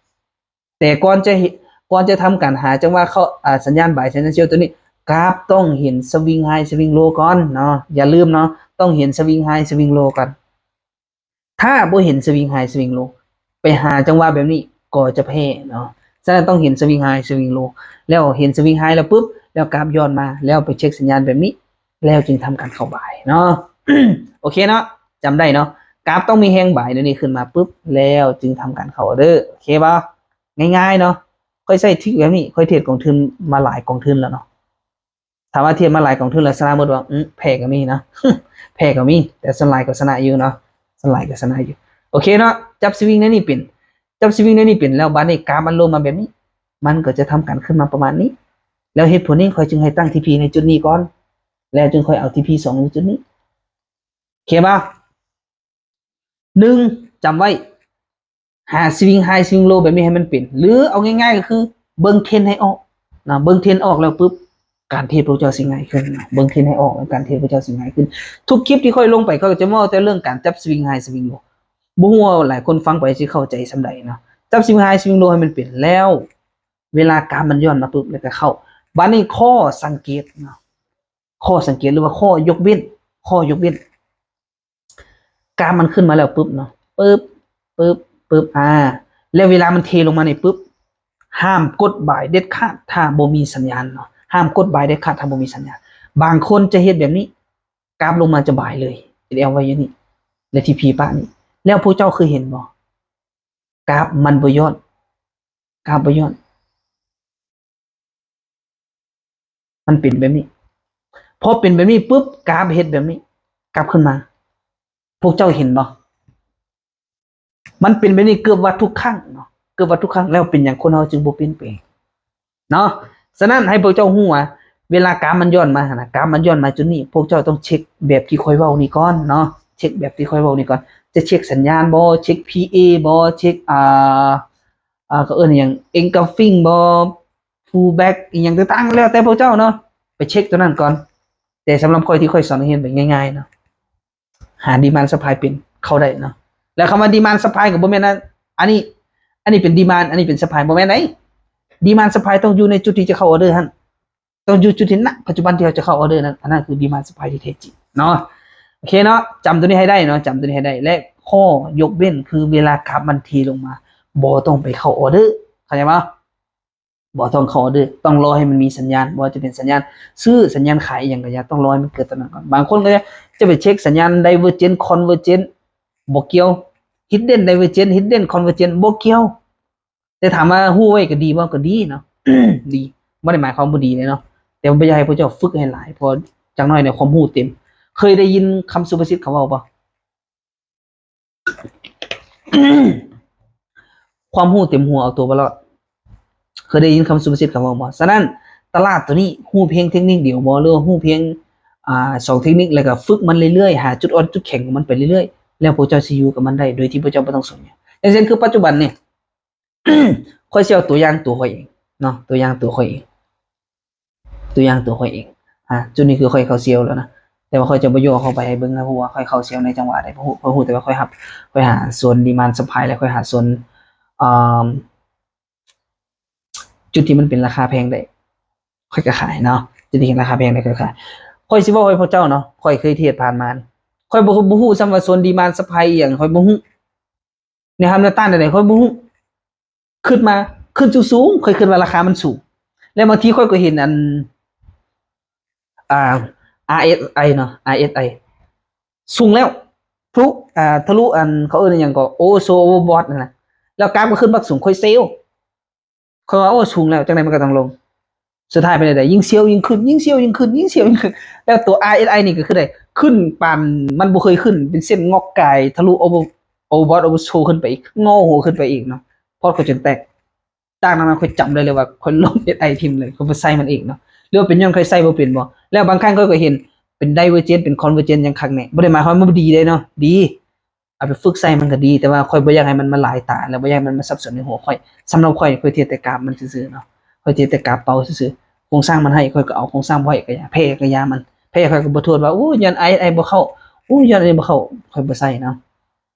ແຕ່ກ່ອນຈະເຮັດ ກ່ອນຈະທຳການຫາຈັງຫວະເຂົ້າ ອາ ສັນຍານບາຍ ສັນຍານເຊວຕົວນີ້ ກາບຕ້ອງເຫັນສະວິງໄຮ ສະວິງໂລກ່ອນເນາະ ຢ່າລືມເນາະ ຕ້ອງເຫັນສະວິງໄຮ ສະວິງໂລກ່ອນ. ຖ້າບໍ່ເຫັນສະວິງໄຮ ສະວິງໂລ ໄປຫາຈັງຫວະແບບນີ້ກໍຈະແພ້ເນາະ. ສະນັ້ນຕ້ອງເຫັນສະວິງໄຮ ສະວິງໂລ ແລ້ວເຫັນສະວິງໄຮແລ້ວປຶບ ແລ້ວກາບຍ້ອນມາ ແລ້ວໄປເຊັກສັນຍານແບບນີ້ ແລ້ວຈຶ່ງທຳການເຂົ້າບາຍເນາະ. ໂອເຄເນາະ ຈຳໄດ້ເນາະ ກາບຕ້ອງມີແຮງບາຍແນວນີ້ຂຶ້ນມາປຶບ ແລ້ວຈຶ່ງທຳການເຂົ້າອໍເດີ ໂອເຄບໍ່? ງ່າຍໆເນາະ. ຂ້ອຍໃຊ້ທຣິກແບບນີ້ ຂ້ອຍເທຣດກອງທຶນມາຫຼາຍກອງທຶນແລ້ວເນາະ. ຖາມວ່າເທຣດມາຫຼາຍກອງທຶນແລ້ວຊະນະໝົດບໍ່? ອື ແພ້ກໍມີເນາະ ແພ້ກໍມີ ແຕ່ສ່ວນຫຼາຍກໍຊະນະຢູ່ເນາະ ສ່ວນຫຼາຍກໍຊະນະຢູ່. ໂອເຄເນາະ ຈັບສະວິງແນວນີ້ເປັນ ຈັບສະວິງແນວນີ້ເປັນ ແລ້ວບາດນີ້ກາບມັນລົງມາແບບນີ້ ມັນກໍຈະທຳການຂຶ້ນມາປະມານນີ້. ແລ້ວເຫດຜົນນີ້ຂ້ອຍຈຶ່ງໃຫ້ຕັ້ງທີພີໃນຈຸດນີ້ກ່ອນ ແລ້ວຈຶ່ງຄ່ອຍເອົາທີພີສອງໃນຈຸດນີ້ ໂອເຄບໍ່? ໜຶ່ງ ຈຳໄວ້ ຫາສະວິງໄຮ ສະວິງໂລ ແບບນີ້ໃຫ້ມັນເປັນ ຫຼື ເອົາງ່າຍໆກໍຄືເບິ່ງເທຣນໃຫ້ອອກນະ ເບິ່ງເທຣນອອກແລ້ວປຶບ ການເທຣດພວກເຈົ້າຊິງ່າຍຂຶ້ນນະ ເບິ່ງເທຣນໃຫ້ອອກແລ້ວການເທຣດພວກເຈົ້າຊິງ່າຍຂຶ້ນ. ທຸກຄລິບທີ່ຂ້ອຍລົງໄປ ຂ້ອຍກໍຈະເວົ້າແຕ່ເລື່ອງການຈັບສະວິງໄຮ ສະວິງໂລ ບໍ່ຮູ້ວ່າຫຼາຍຄົນຟັງໄປຊິເຂົ້າໃຈສ່ຳໃດເນາະ. ຈັບສະວິງໄຮ ສະວິງໂລ ໃຫ້ມັນເປັນ ແລ້ວເວລາກາຟມັນຍ້ອນມາປຶບ ແລ້ວກໍເຂົ້າ. ບາດນີ້ຂໍ້ສັງເກດເນາະ ຂໍ້ສັງເກດ ຫຼືວ່າຂໍ້ຍົກເວັ້ນ ຂໍ້ຍົກເວັ້ນ ກາຟມັນຂຶ້ນມາແລ້ວປຶບເນາະ ປຶບ ປຶບ ປຶບ ອາ ແລ້ວເວລາມັນເທລົງມານີ້ປຶບ ຫ້າມກົດບາຍເດັດຂາດ ຖ້າບໍ່ມີສັນຍານເນາະ ຫ້າມກົດບາຍເດັດຂາດ ຖ້າບໍ່ມີສັນຍານ. ບາງຄົນຈະເຮັດແບບນີ້ ກາຟລົງມາຈະບາຍເລີຍ ເຮັດແອວໄວ້ຢູ່ນີ້ ແລະ ທີພີປະນີ້. ແລ້ວພວກເຈົ້າເຄີຍເຫັນບໍ່? ກາຟມັນບໍ່ຍ້ອນ ກາຟບໍ່ຍ້ອນ ມັນເປັນແບບນີ້. ພໍເປັນແບບນີ້ປຶບ ກາຟເຮັດແບບນີ້ ກັບຂຶ້ນມາ. ພວກເຈົ້າເຫັນບໍ່? ມັນເປັນແບບນີ້ເກືອບວ່າທຸກຄັ້ງເນາະ ເກືອບວ່າທຸກຄັ້ງ. ແລ້ວເປັນຫຍັງຄົນເຮົາຈຶ່ງບໍ່ປ່ຽນແປງເນາະ? ສະນັ້ນໃຫ້ພວກເຈົ້າຮູ້ວ່າ ເວລາກາຟມັນຍ້ອນມາຫັ້ນນະ ກາຟມັນຍ້ອນມາຈຸດນີ້ ພວກເຈົ້າຕ້ອງເຊັກແບບທີ່ຂ້ອຍເວົ້ານີ້ກ່ອນເນາະ ເຊັກແບບທີ່ຂ້ອຍເວົ້ານີ້ກ່ອນ. ຈະເຊັກສັນຍານບໍ່? ເຊັກພີເອບໍ່? ເຊັກ ອ່າ ອ່າ ເຂົາເອີ້ນຫຍັງ ເອັງກາຟິງບໍ່? ຟູແບັກ ອີ່ຫຍັງຕ່າງໆ ແລ້ວແຕ່ພວກເຈົ້າເນາະ ໄປເຊັກຕົວນັ້ນກ່ອນ. ແຕ່ສຳລັບຂ້ອຍທີ່ຂ້ອຍສອນນັກຮຽນແບບງ່າຍໆເນາະ ຫາດີມານຊັບພລາຍເປັນ ເຂົ້າໄດ້ເນາະ. ແລ້ວຄຳວ່າດີມານຊັບພລາຍກໍບໍ່ແມ່ນ ອັນ ອັນນີ້ ອັນນີ້ເປັນດີມານ ອັນນີ້ເປັນຊັບພລາຍ ບໍ່ແມ່ນໃດ. ດີມານຊັບພລາຍຕ້ອງຢູ່ໃນຈຸດທີ່ຈະເຂົ້າອໍເດີຫັ້ນ ຕ້ອງຢູ່ຈຸດທີ່ ນະ ປັດຈຸບັນທີ່ເຮົາຈະເຂົ້າອໍເດີນັ້ນ ອັນນັ້ນຄືດີມານຊັບພລາຍທີ່ແທ້ຈິງເນາະ. ໂອເຄເນາະ ຈຳຕົວນີ້ໃຫ້ໄດ້ເນາະ ຈຳຕົວນີ້ໃຫ້ໄດ້. ແລະ ຂໍ້ຍົກເວັ້ນຄືເວລາກາຟມັນເທລົງມາ ບໍ່ຕ້ອງໄປເຂົ້າອໍເດີ ເຂົ້າໃຈບໍ່? ບໍ່ຕ້ອງເຂົ້າອໍເດີ ຕ້ອງລໍໃຫ້ມັນມີສັນຍານ ບໍ່ວ່າຈະເປັນສັນຍານຊື້ ສັນຍານຂາຍ ອີ່ຫຍັງກໍຢ່າ ຕ້ອງລໍໃຫ້ມັນເກີດຕົວນັ້ນກ່ອນ. ບາງຄົນກໍຈະ ຈະໄປເຊັກສັນຍານໄດເວີເຈນ ຄອນເວີເຈນ ບໍ່ກ່ຽວ ຮິດເດັນໄດເວີເຈນ ຮິດເດັນຄອນເວີເຈນ ບໍ່ກ່ຽວ. ແຕ່ຖາມວ່າຮູ້ໄວ້ກໍດີບໍ່? ກໍດີເນາະ ດີ ບໍ່ໄດ້ໝາຍຄວາມບໍ່ດີເດ້ເນາະ ແຕ່ວ່າບໍ່ຢາກໃຫ້ພວກເຈົ້າຝຶກໃຫ້ຫຼາຍ ເພາະຈັກໜ້ອຍແລ້ວຄວາມຮູ້ເຕັມ. ເຄີຍໄດ້ຍິນຄຳສຸພາສິດເຂົາເວົ້າບໍ່? ຄວາມຮູ້ເຕັມຫົວເອົາຕົວບໍ່ລອດ. ເຄີຍໄດ້ຍິນຄຳສຸພາສິດເຂົາເວົ້າບໍ່? ສະນັ້ນຕະຫຼາດໂຕນີ້ ຮູ້ພຽງເທັກນິກດຽວບໍ່ ຫຼືວ່າຮູ້ພຽງ ອ່າ ສອງເທັກນິກ ແລ້ວກໍຝຶກມັນເລື້ອຍໆ ຫາຈຸດອ່ອນຈຸດແຂງຂອງມັນໄປເລື້ອຍໆ ແລ້ວພວກເຈົ້າຊິຢູ່ກັບມັນໄດ້ ໂດຍທີ່ພວກເຈົ້າບໍ່ຕ້ອງສົນຫຍັງ. ຢ່າງເຊັ່ນຄືປັດຈຸບັນນີ້ ຂ້ອຍຊິເອົາຕົວຢ່າງຕົວຂ້ອຍເອງເນາະ ຕົວຢ່າງຕົວຂ້ອຍເອງ ຕົວຢ່າງຕົວຂ້ອຍເອງ. ອ່າ ຈຸດນີ້ຄືຂ້ອຍເຂົ້າເຊວແລ້ວນະ ແຕ່ວ່າຂ້ອຍຈະບໍ່ຍໍເຂົ້າໄປໃຫ້ເບິ່ງນະ ເພາະວ່າຂ້ອຍເຂົ້າເຊວໃນຈັງຫວະໃດ ຂ້ອຍຮູ້ ຂ້ອຍຮູ້ແຕ່ວ່າຂ້ອຍຮັບ ຂ້ອຍຫາໂຊນດີມານຊັບພລາຍ ແລະ ຂ້ອຍຫາໂຊນ ອ່າ ຈຸດທີ່ມັນເປັນລາຄາແພງໄດ້ ຂ້ອຍກໍຂາຍເນາະ ຈຸດທີ່ເຫັນລາຄາແພງໄດ້ ຂ້ອຍຂາຍ. ຂ້ອຍຊິເວົ້າໃຫ້ພວກເຈົ້າເນາະ ຂ້ອຍເຄີຍເທຣດຜ່ານມາ ຂ້ອຍບໍ່ ບໍ່ຮູ້ຊ້ຳວ່າໂຊນດີມານຊັບພລາຍອີ່ຫຍັງ ຂ້ອຍບໍ່ຮູ້ ແນວຮັບແນວຕ້ານແນວໃດ ຂ້ອຍບໍ່ຮູ້. ຂຶ້ນມາ ຂຶ້ນສູງໆ ຂ້ອຍຄິດວ່າລາຄາມັນສູງ ແລ້ວບາງທີຂ້ອຍກໍເຫັນອັນ ອ່າ ອາເອສໄອເນາະ ອາເອສໄອ ສູງແລ້ວ ທະລຸ ອ່າ ທະລຸອັນ ເຂົາເອີ້ນຫຍັງກໍ ໂອເວີໂຊ ໂອເວີບອດ ນັ້ນນະ ແລ້ວກາຟກໍຂຶ້ນບັກສູງ ຂ້ອຍເຊວ ຂ້ອຍວ່າ ໂອ້ ສູງແລ້ວ ຈັ່ງໃດມັນກໍຕ້ອງລົງ. ສຸດທ້າຍເປັນແນວໃດ? ຍິ່ງເຊວຍິ່ງຂຶ້ນ ຍິ່ງເຊວຍິ່ງຂຶ້ນ ຍິ່ງເຊວຍິ່ງຂຶ້ນ. ແລ້ວຕົວ ອາເອສໄອ ນີ້ກໍຄືໄດ້ຂຶ້ນປານມັນບໍ່ເຄີຍຂຶ້ນ ເປັນເສັ້ນງອກກາຍທະລຸ ໂອເວີ ໂອເວີບອດ ໂອເວີໂຊ ຂຶ້ນໄປອີກ ງໍຫົວຂຶ້ນໄປອີກເນາະ ພອດຂ້ອຍຈົນແຕກ. ຈາກນັ້ນມາຂ້ອຍຈຳໄດ້ເລີຍວ່າ ຂ້ອຍລົບ ເອສໄອ ຖິ້ມເລີຍ ຂ້ອຍບໍ່ໃສ່ມັນອີກເນາະ ຫຼືວ່າເປັນຍ້ອນຂ້ອຍໃສ່ບໍ່ເປັນບໍ່? ແລ້ວບາງຄັ້ງຂ້ອຍກໍເຫັນເປັນ divergent ເປັນ convergent ຫຍັງຄັກແນ່ ບໍ່ໄດ້ໝາຍຄວາມວ່າບໍ່ດີເດ້ເນາະ ດີ ເອົາໄປຝຶກໃຊ້ມັນກໍດີ ແຕ່ວ່າຂ້ອຍບໍ່ຢາກໃຫ້ມັນມາຫຼາຍຕາ ແລະ ບໍ່ຢາກໃຫ້ມັນມາສັບສົນໃນຫົວຂ້ອຍ. ສຳລັບຂ້ອຍ ຂ້ອຍເທດແຕ່ກາບມັນຊື່ໆເນາະ ຂ້ອຍເທດແຕ່ກາບເປົ່າຊື່ໆ. ໂຄງສ້າງມັນໃຫ້ ຂ້ອຍກໍເອົາໂຄງສ້າງບໍ່ໃຫ້ກໍຢ່າ ແພ້ກໍຢ່າມັນ ແພ້ຂ້ອຍກໍບໍ່ໂທດວ່າ ໂອ້ ຍ້ອນ ອາເອສໄອ ບໍ່ເຂົ້າ ໂອ້ ຍ້ອນອັນນີ້ບໍ່ເຂົ້າ ຂ້ອຍບໍ່ໃສ່ນຳ.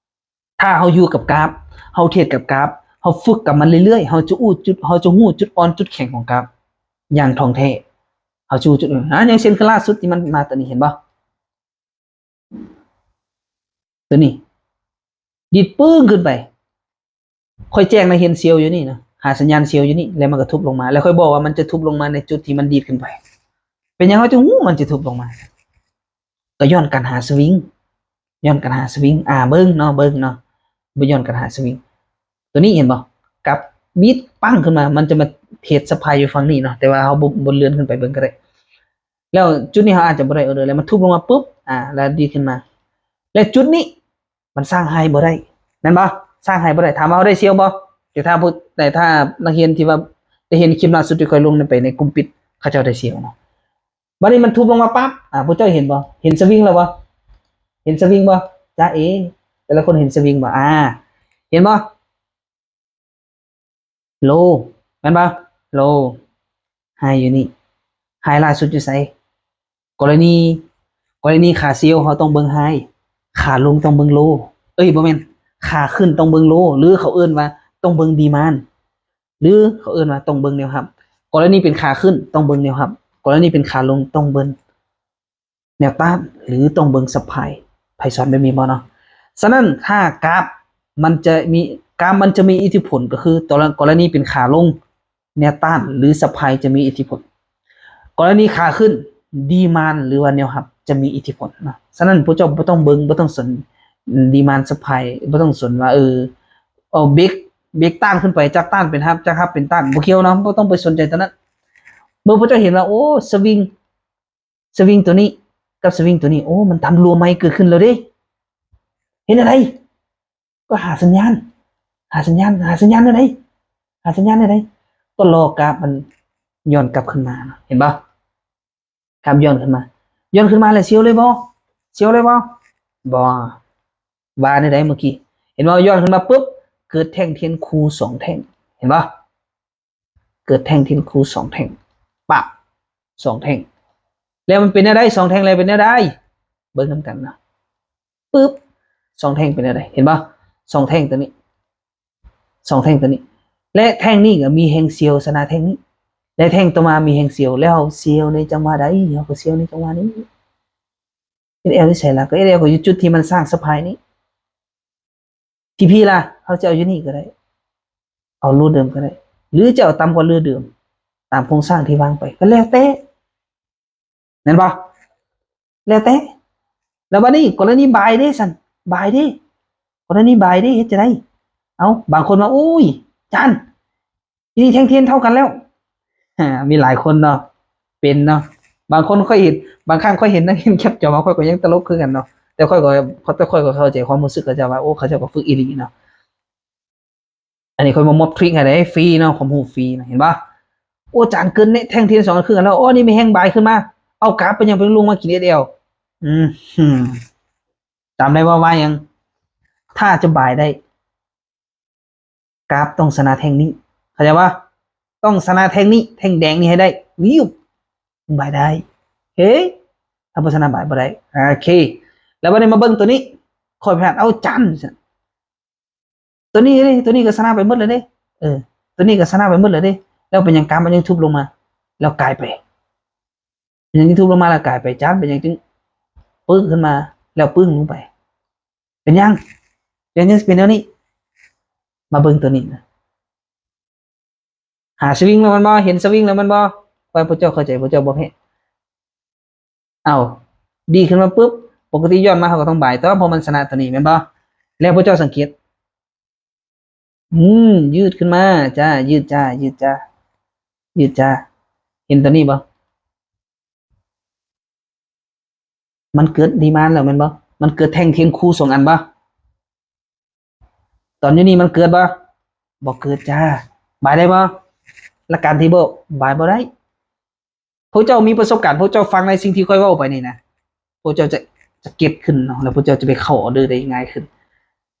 ຖ້າເຮົາຢູ່ກັບກາບ ເຮົາເທດກັບກາບ ເຮົາຝຶກກັບມັນເລື້ອຍໆ ເຮົາຈະຮູ້ຈຸດ ເຮົາຈະຮູ້ຈຸດອ່ອນຈຸດແຂງຂອງກາບຢ່າງທ່ອງແທ້ ເຮົາຈະຮູ້ຈຸດ ອາ ຢ່າງເຊັ່ນຄືລ່າສຸດທີ່ມັນມາຕົວນີ້ ເຫັນບໍ່? ຕົວນີ້ ດີດປຶ້ງຂຶ້ນໄປ ຂ້ອຍແຈ້ງໃຫ້ເຫັນເຊວຢູ່ນີ້ນະ ຫາສັນຍານເຊວຢູ່ນີ້ ແລ້ວມັນກໍທຸບລົງມາ ແລ້ວຂ້ອຍບອກວ່າມັນຈະທຸບລົງມາໃນຈຸດທີ່ມັນດີດຂຶ້ນໄປ. ເປັນຫຍັງເຮົາຈຶ່ງຮູ້ມັນຈະທຸບລົງມາ? ກໍຍ້ອນການຫາສະວິງ ຍ້ອນການຫາສະວິງ ອາ ເບິ່ງເນາະ ເບິ່ງເນາະ ບໍ່ ຍ້ອນການຫາສະວິງ. ຕົວນີ້ເຫັນບໍ່? ກັບບິດປັ້ງຂຶ້ນມາ ມັນຈະມາເທດສະພາຍຢູ່ຝັ່ງນີ້ເນາະ ແຕ່ວ່າເຮົາບໍ່ ບໍ່ເລື່ອນຂຶ້ນໄປເບິ່ງກໍໄດ້. ແລ້ວຈຸດນີ້ເຮົາອາດຈະບໍ່ໄດ້ອໍເດີ ແລ້ວມັນທຸບລົງມາປຶບ ອາ ແລ້ວດີດຂຶ້ນມາ ແລ້ວຈຸດນີ້ ມັນສ້າງໄຮບໍ່ໄດ້ ແມ່ນບໍ່? ສ້າງໄຮບໍ່ໄດ້. ຖາມວ່າເຮົາໄດ້ເຊວບໍ່? ແຕ່ຖ້າຜູ້ ແຕ່ຖ້ານັກຮຽນທີ່ວ່າໄດ້ເຫັນຄລິບລ່າສຸດທີ່ຂ້ອຍລົງໄປໃນກຸ່ມປິດ ເຂົາເຈົ້າໄດ້ເຊວເນາະ. ບັດນີ້ມັນທຸບລົງມາປັບ ອາ ພວກເຈົ້າເຫັນບໍ່? ເຫັນສະວິງແລ້ວບໍ່? ເຫັນສະວິງບໍ່? ຈ໊ະເອ ແຕ່ລະຄົນເຫັນສະວິງບໍ່? ອາ ເຫັນບໍ່? ໂລ ແມ່ນບໍ່? ໂລ ໄຮຢູ່ນີ້ ໄຮລ່າສຸດຢູ່ໃສ? ກໍລະນີ ກໍລະນີຂາເຊວ ເຮົາຕ້ອງເບິ່ງໄຮ ຂາລົງຕ້ອງເບິ່ງໂລ ເອີຍ ບໍ່ແມ່ນ ຂາຂຶ້ນຕ້ອງເບິ່ງໂລ ຫຼືເຂົາເອີ້ນວ່າ ຕ້ອງເບິ່ງດີມານ ຫຼືເຂົາເອີ້ນວ່າຕ້ອງເບິ່ງແນວຮັບ. ກໍລະນີເປັນຂາຂຶ້ນຕ້ອງເບິ່ງແນວຮັບ, ກໍລະນີເປັນຂາລົງຕ້ອງເບິ່ງ ແນວຕ້ານ ຫຼືຕ້ອງເບິ່ງຊັບພາຍ. ໃຜສອນແບບນີ້ບໍ່ເນາະ? ສະນັ້ນຖ້າກາບມັນຈະມີ ກາບມັນຈະມີອິດທິຜົນ ກໍຄືຕອນ ກໍລະນີເປັນຂາລົງ ແນວຕ້ານ ຫຼືຊັບພາຍຈະມີອິດທິຜົນ. ກໍລະນີຂາຂຶ້ນ ດີມານ ຫຼືວ່າແນວຮັບຈະມີອິດທິຜົນເນາະ. ສະນັ້ນພວກເຈົ້າບໍ່ຕ້ອງເບິ່ງ ບໍ່ຕ້ອງສົນດີມານ ຊັບພາຍ ບໍ່ຕ້ອງສົນວ່າ ເອີ ເອົາເບຣກ ເບຣກຕ້ານຂຶ້ນໄປ ຈາກຕ້ານເປັນຮັບ ຈາກຮັບເປັນຕ້ານ ບໍ່ກ່ຽວເນາະ ບໍ່ຕ້ອງໄປສົນໃຈຕົວນັ້ນ. ເມື່ອພວກເຈົ້າເຫັນວ່າ ໂອ້ ສະວິງ ສະວິງຕົວນີ້ກັບສະວິງຕົວນີ້ ໂອ້ ມັນທຳລົວໃໝ່ເກີດຂຶ້ນແລ້ວເດ້. ເຮັດແນວໃດ? ກໍຫາສັນຍານ ຫາສັນຍານ ຫາສັນຍານແນວໃດ? ຫາສັນຍານແນວໃດ? ກໍລໍກາບມັນຍ້ອນກັບຂຶ້ນມາ ເຫັນບໍ່? ກາບຍ້ອນຂຶ້ນມາ ຍ້ອນຂຶ້ນມາແລ້ວສ່ຽວເລີຍບໍ່? ສ່ຽວເລີຍບໍ່? ບໍ່. ວ່າແນວໃດເມື່ອກີ້? ເຫັນບໍ່? ຍ້ອນຂຶ້ນມາປຶບ ເກີດແທ່ງທຽນຄູ່ສອງແທ່ງ ເຫັນບໍ່? ເກີດແທ່ງທຽນຄູ່ສອງແທ່ງ ປະ ສອງແທ່ງ ແລ້ວມັນເປັນແນວໃດ? ສອງແທ່ງແລ້ວເປັນແນວໃດ? ເບິ່ງນຳກັນເນາະ ປຶບ ສອງແທ່ງເປັນແນວໃດ? ເຫັນບໍ່? ສອງແທ່ງຕົວນີ້ ສອງແທ່ງຕົວນີ້ ແລະແທ່ງນີ້ກໍມີແຮງສ່ຽວຊະນະແທ່ງນີ້ ແລະແທ່ງຕໍ່ມາມີແຮງສ່ຽວ ແລ້ວເຮົາສ່ຽວໃນຈັງຫວະໃດ? ເຮົາກໍສ່ຽວໃນຈັງຫວະນີ້. ເອັສແອລຢູ່ໃສລະ? ກໍເອັສແອລກໍຢູ່ຈຸດທີ່ມັນສ້າງຊັບພາຍນີ້. ທີພີລະ? ເຮົາຈະເອົາຢູ່ນີ້ກໍໄດ້ ເອົາໂລເດີມກໍໄດ້ ຫຼືຈະເອົາຕ່ຳກວ່າໂລເດີມ ຕາມໂຄງສ້າງທີ່ວາງໄປ ກໍແລ້ວແຕ່ ແມ່ນບໍ່? ແລ້ວແຕ່. ແລ້ວບາດນີ້ກໍລະນີບາຍເດ້ຊັ້ນ ບາຍເດ້ ກໍລະນີບາຍເດ້ ເຮັດຈັ່ງໃດ? ເອົ້າ ບາງຄົນວ່າ ໂອ້ຍ ຈານ ອີນີ້ແທ່ງທຽນເທົ່າກັນແລ້ວ. ອາ ມີຫຼາຍຄົນເນາະ ເປັນເນາະ ບາງຄົນຂ້ອຍເຫັນ ບາງຄັ້ງຂ້ອຍເຫັນນັກຮຽນແຄັບຈໍມາ ຂ້ອຍກໍຍັງຕະຫຼົກຄືກັນເນາະ ແຕ່ຂ້ອຍກໍ ແຕ່ຂ້ອຍກໍເຂົ້າໃຈຄວາມຮູ້ສຶກເຂົາເຈົ້າວ່າ ໂອ້ ເຂົາເຈົ້າກໍຝຶກອີ່ຫຼີເນາະ. ອັນນີ້ຂ້ອຍມາມອບທຣິກໃຫ້ເດ້ ຟຣີເນາະ ຄວາມຮູ້ຟຣີນະ ເຫັນບໍ່? ໂອ້ ຈານເກີດແທ່ງທຽນສອງອັນຄືກັນແລ້ວ ໂອ້ ນີ້ມີແຮງບາຍຂຶ້ນມາ ເອົາກາບເປັນຫຍັງເປັນລົງມາກິນເອັສແອລ? ອືມ ຈຳໄດ້ບໍ່ວ່າຫຍັງ? ຖ້າຈະບາຍໄດ້ ກາບຕ້ອງຊະນະແທ່ງນີ້ ເຂົ້າໃຈບໍ່? ຕ້ອງຊະນະແທ່ງນີ້ ແທ່ງແດງນີ້ໃຫ້ໄດ້ ວິວ ບາຍໄດ້ ເອີ ຖ້າບໍ່ຊະນະບາຍບໍ່ໄດ້ ໂອເຄ. ແລ້ວບັດນີ້ມາເບິ່ງຕົວນີ້ ຂ້ອຍພາດ ເອົາ ຈັນ ຕົວນີ້ເດ້ ຕົວນີ້ກໍຊະນະໄປໝົດແລ້ວເດ້ ເອີ ຕົວນີ້ກໍຊະນະໄປໝົດແລ້ວເດ້ ແລ້ວເປັນຫຍັງກາບມັນຍັງທຸບລົງມາ ແລ້ວກາຍໄປ? ເປັນຫຍັງຈຶ່ງທຸບລົງມາແລ້ວກາຍໄປ? ຈານ ເປັນຫຍັງຈຶ່ງປຶ້ງຂຶ້ນມາແລ້ວປຶ້ງລົງໄປ? ເປັນຫຍັງ? ເປັນຫຍັງຊິເປັນແນວນີ້? ມາເບິ່ງຕົວນີ້ນະ ຫາສະວິງແລ້ວແມ່ນບໍ່? ເຫັນສະວິງແລ້ວແມ່ນບໍ່? ຂ້ອຍ ພວກເຈົ້າເຂົ້າໃຈ ພວກເຈົ້າບໍ່ແພ້. ເອົ້າ ດີດຂຶ້ນມາປຶບ ປົກກະຕິຍ້ອນມາເຮົາກໍຕ້ອງບາຍຕໍ່ ເພາະມັນຊະນະຕົວນີ້ແມ່ນບໍ່? ແລ້ວພວກເຈົ້າສັງເກດ ອືມ ຢືດຂຶ້ນມາຈ້າ ຢືດຈ້າ ຢືດຈ້າ ຢືດຈ້າ ເຫັນຕົວນີ້ບໍ່? ມັນເກີດດີມານແລ້ວແມ່ນບໍ່? ມັນເກີດແທ່ງທຽນຄູ່ສອງອັນບໍ່? ຕອນຢູ່ນີ້ມັນເກີດບໍ່? ບໍ່ເກີດຈ້າ. ບາຍໄດ້ບໍ່? ຫຼັກການທີ່ບໍ່ບາຍບໍ່ໄດ້. ພວກເຈົ້າມີປະສົບການ, ພວກເຈົ້າຟັງໃນສິ່ງທີ່ຂ້ອຍເວົ້າໄປນີ້ນະ, ພວກເຈົ້າຈະ, ຈະເກັດຂຶ້ນເນາະ, ແລ້ວພວກເຈົ້າຈະໄປເຂົ້າອໍເດີໄດ້ງ່າຍຂຶ້ນ.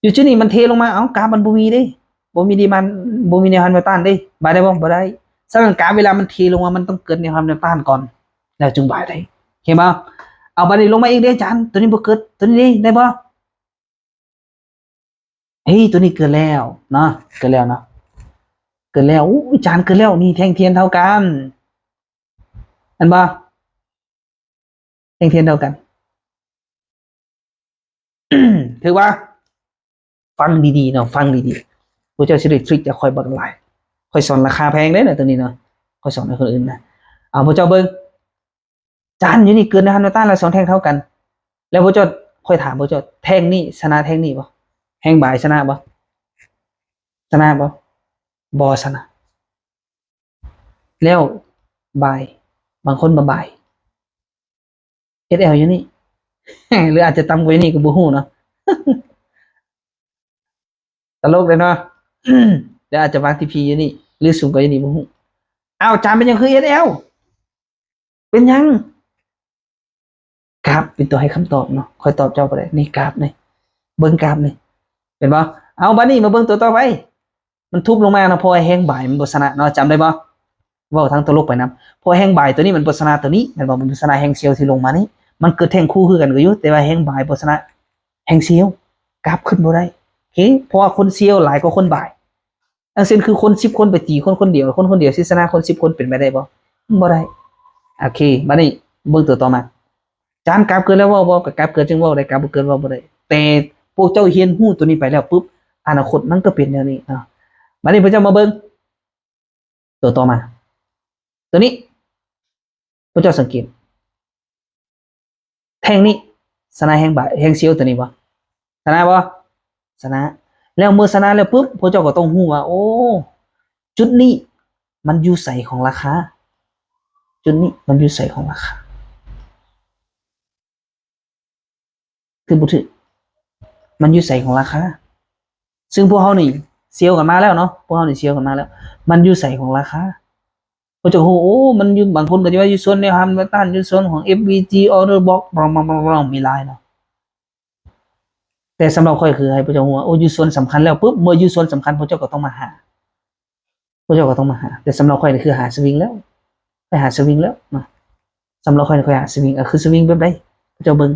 ຢູ່ຈຸດນີ້ມັນເທລົງມາ, ເອົ້າ, ກາບມັນບໍ່ມີເດ້, ບໍ່ມີດີມານ, ບໍ່ມີແນວຮັບແນວຕ້ານເດ້. ບາຍໄດ້ບໍ່? ບໍ່ໄດ້. ສະນັ້ນກາບເວລາມັນເທລົງມາ, ມັນຕ້ອງເກີດແນວຮັບແນວຕ້ານກ່ອນ, ແລ້ວຈຶ່ງບາຍໄດ້. ເຫັນບໍ່? ເອົາ, ບາດນີ້ລົງມາອີກເດ້, ອາຈານ, ຕົວນີ້ບໍ່ເກີດ, ຕົວນີ້ເດ້, ໄດ້ບໍ່? ເຮີ້ຍ ຕົວນີ້ເກີດແລ້ວເນາະ, ເກີດແລ້ວເນາະ, ເກີດແລ້ວ. ໂອ້ຍ ອາຈານ ເກີດແລ້ວ, ນີ້ແທ່ງທຽນເທົ່າກັນ ແມ່ນບໍ່? ແທ່ງທຽນເທົ່າກັນ ຖືກບໍ່? ຟັງດີໆເນາະ, ຟັງດີໆ, ພວກເຈົ້າຊິໄດ້ທຣິກຈາກຂ້ອຍບັກຫຼາຍ. ຂ້ອຍສອນລາຄາແພງເດ້ນະ ຕົວນີ້ເນາະ, ຂ້ອຍສອນໃຫ້ຄົນອື່ນນະ. ເອົາ ພວກເຈົ້າເບິ່ງ. ອາຈານ ຢູ່ນີ້ເກີດແນວຮັບແນວຕ້ານແລ້ວ ສອງແທ່ງເທົ່າກັນ. ແລ້ວພວກເຈົ້າ, ຂ້ອຍຖາມພວກເຈົ້າ, ແທ່ງນີ້ຊະນະແທ່ງນີ້ບໍ່? ແຮງບາຍຊະນະບໍ່? ຊະນະບໍ່? ບໍ່ຊະນະ. ແລ້ວບາຍ, ບາງຄົນມາບາຍ ເອັສແອລ ຢູ່ນີ້ ຫຼືອາດຈະຕ່ຳກວ່າຢູ່ນີ້ກໍບໍ່ຮູ້ເນາະ. ຕະຫຼົກເດ້ເນາະ. ແລ້ວອາດຈະວາງທີພີຢູ່ນີ້ ຫຼືສູງກວ່າຢູ່ນີ້ ບໍ່ຮູ້. ອ້າວ ອາຈານ ເປັນຫຍັງຄື ເອັສແອລ? ເປັນຫຍັງ? ກາບເປັນຕົວໃຫ້ຄຳຕອບເນາະ, ຂ້ອຍຕອບເຈົ້າບໍ່ໄດ້. ນີ້ກາບນີ້, ເບິ່ງກາບນີ້, ເຫັນບໍ່? ເອົາ ບາດນີ້ມາເບິ່ງຕົວຕໍ່ໄປ. ມັນທຸບລົງມາເນາະ, ເພາະວ່າແຮງບາຍມັນບໍ່ຊະນະເນາະ, ຈຳໄດ້ບໍ່? ເວົ້າທາງຕົວລົກໄປນຳ, ເພາະແຮງບາຍຕົວນີ້ມັນບໍ່ຊະນະຕົວນີ້ ແມ່ນບໍ່? ມັນບໍ່ຊະນະແຮງສ່ຽວທີ່ລົງມານີ້. ມັນເກີດແທ່ງຄູ່ຄືກັນກໍຢູ່, ແຕ່ວ່າແຮງບາຍບໍ່ຊະນະແຮງສ່ຽວ, ກາບຂຶ້ນບໍ່ໄດ້. ໂອເຄ, ເພາະວ່າຄົນສ່ຽວຫຼາຍກວ່າຄົນບາຍ. ຢ່າງເຊັ່ນຄືຄົນສິບຄົນໄປຕີຄົນຄົນດຽວ ຄົນຄົນດຽວຊິຊະນະຄົນສິບຄົນ ເປັນໄປໄດ້ບໍ່? ບໍ່ໄດ້. ໂອເຄ ບາດນີ້ເບິ່ງຕົວຕໍ່ມາ. ຈານ ກາບເກີນແລ້ວເວົ້າບໍ່? ກໍກາບເກີນຈຶ່ງເວົ້າໄດ້ ກາບບໍ່ເກີນເວົ້າບໍ່ໄດ້. ແຕ່ພວກເຈົ້າຮຽນຮູ້ຕົວນີ້ໄປແລ້ວປຶບ ອະນາຄົດມັນກໍເປັນແນວນີ້ເນາະ. ບາດນີ້ພວກເຈົ້າມາເບິ່ງຕົວຕໍ່ມາ ຕົວນີ້ ພວກເຈົ້າສັງເກດ ແທ່ງນີ້ຊະນະແຮງບາຍ ແຮງເຊວຕົວນີ້ບໍ່? ຊະນະບໍ່? ຊະນະ. ແລ້ວເມື່ອຊະນະແລ້ວປຶບ ພວກເຈົ້າກໍຕ້ອງຮູ້ວ່າ ໂອ້ ຈຸດນີ້ມັນຢູ່ໃສຂອງລາຄາ? ຈຸດນີ້ມັນຢູ່ໃສຂອງລາຄາ? ຖືກບໍ່ຖືກ? ມັນຢູ່ໃສຂອງລາຄາ? ຊຶ່ງພວກເຮົານີ້ເຊວກັນມາແລ້ວເນາະ ພວກເຮົານີ້ເຊວກັນມາແລ້ວ ມັນຢູ່ໃສຂອງລາຄາ? ພວກເຈົ້າຮູ້ ໂອ້ ມັນຢູ່ ບາງຄົນກໍຈະວ່າຢູ່ໂຊນແນວຮັບແນວຕ້ານ ຢູ່ໂຊນຂອງ ເອັຟ ວີ ຈີ ອອເດີ ບລັອກ ມີຫຼາຍເນາະ. ແຕ່ສຳລັບຂ້ອຍຄືໃຫ້ພວກເຈົ້າຮູ້ວ່າ ໂອ້ ຢູ່ໂຊນສຳຄັນແລ້ວປຶບ ເມື່ອຢູ່ໂຊນສຳຄັນ ພວກເຈົ້າກໍຕ້ອງມາຫາ ພວກເຈົ້າກໍຕ້ອງມາຫາ. ແຕ່ສຳລັບຂ້ອຍນີ້ຄືຫາສະວິງແລ້ວ ຂ້ອຍຫາສະວິງແລ້ວເນາະ. ສຳລັບຂ້ອຍນີ້ຂ້ອຍຫາສະວິງ ກໍຄືສະວິງແບບໃດ? ພວກເຈົ້າເບິ່ງ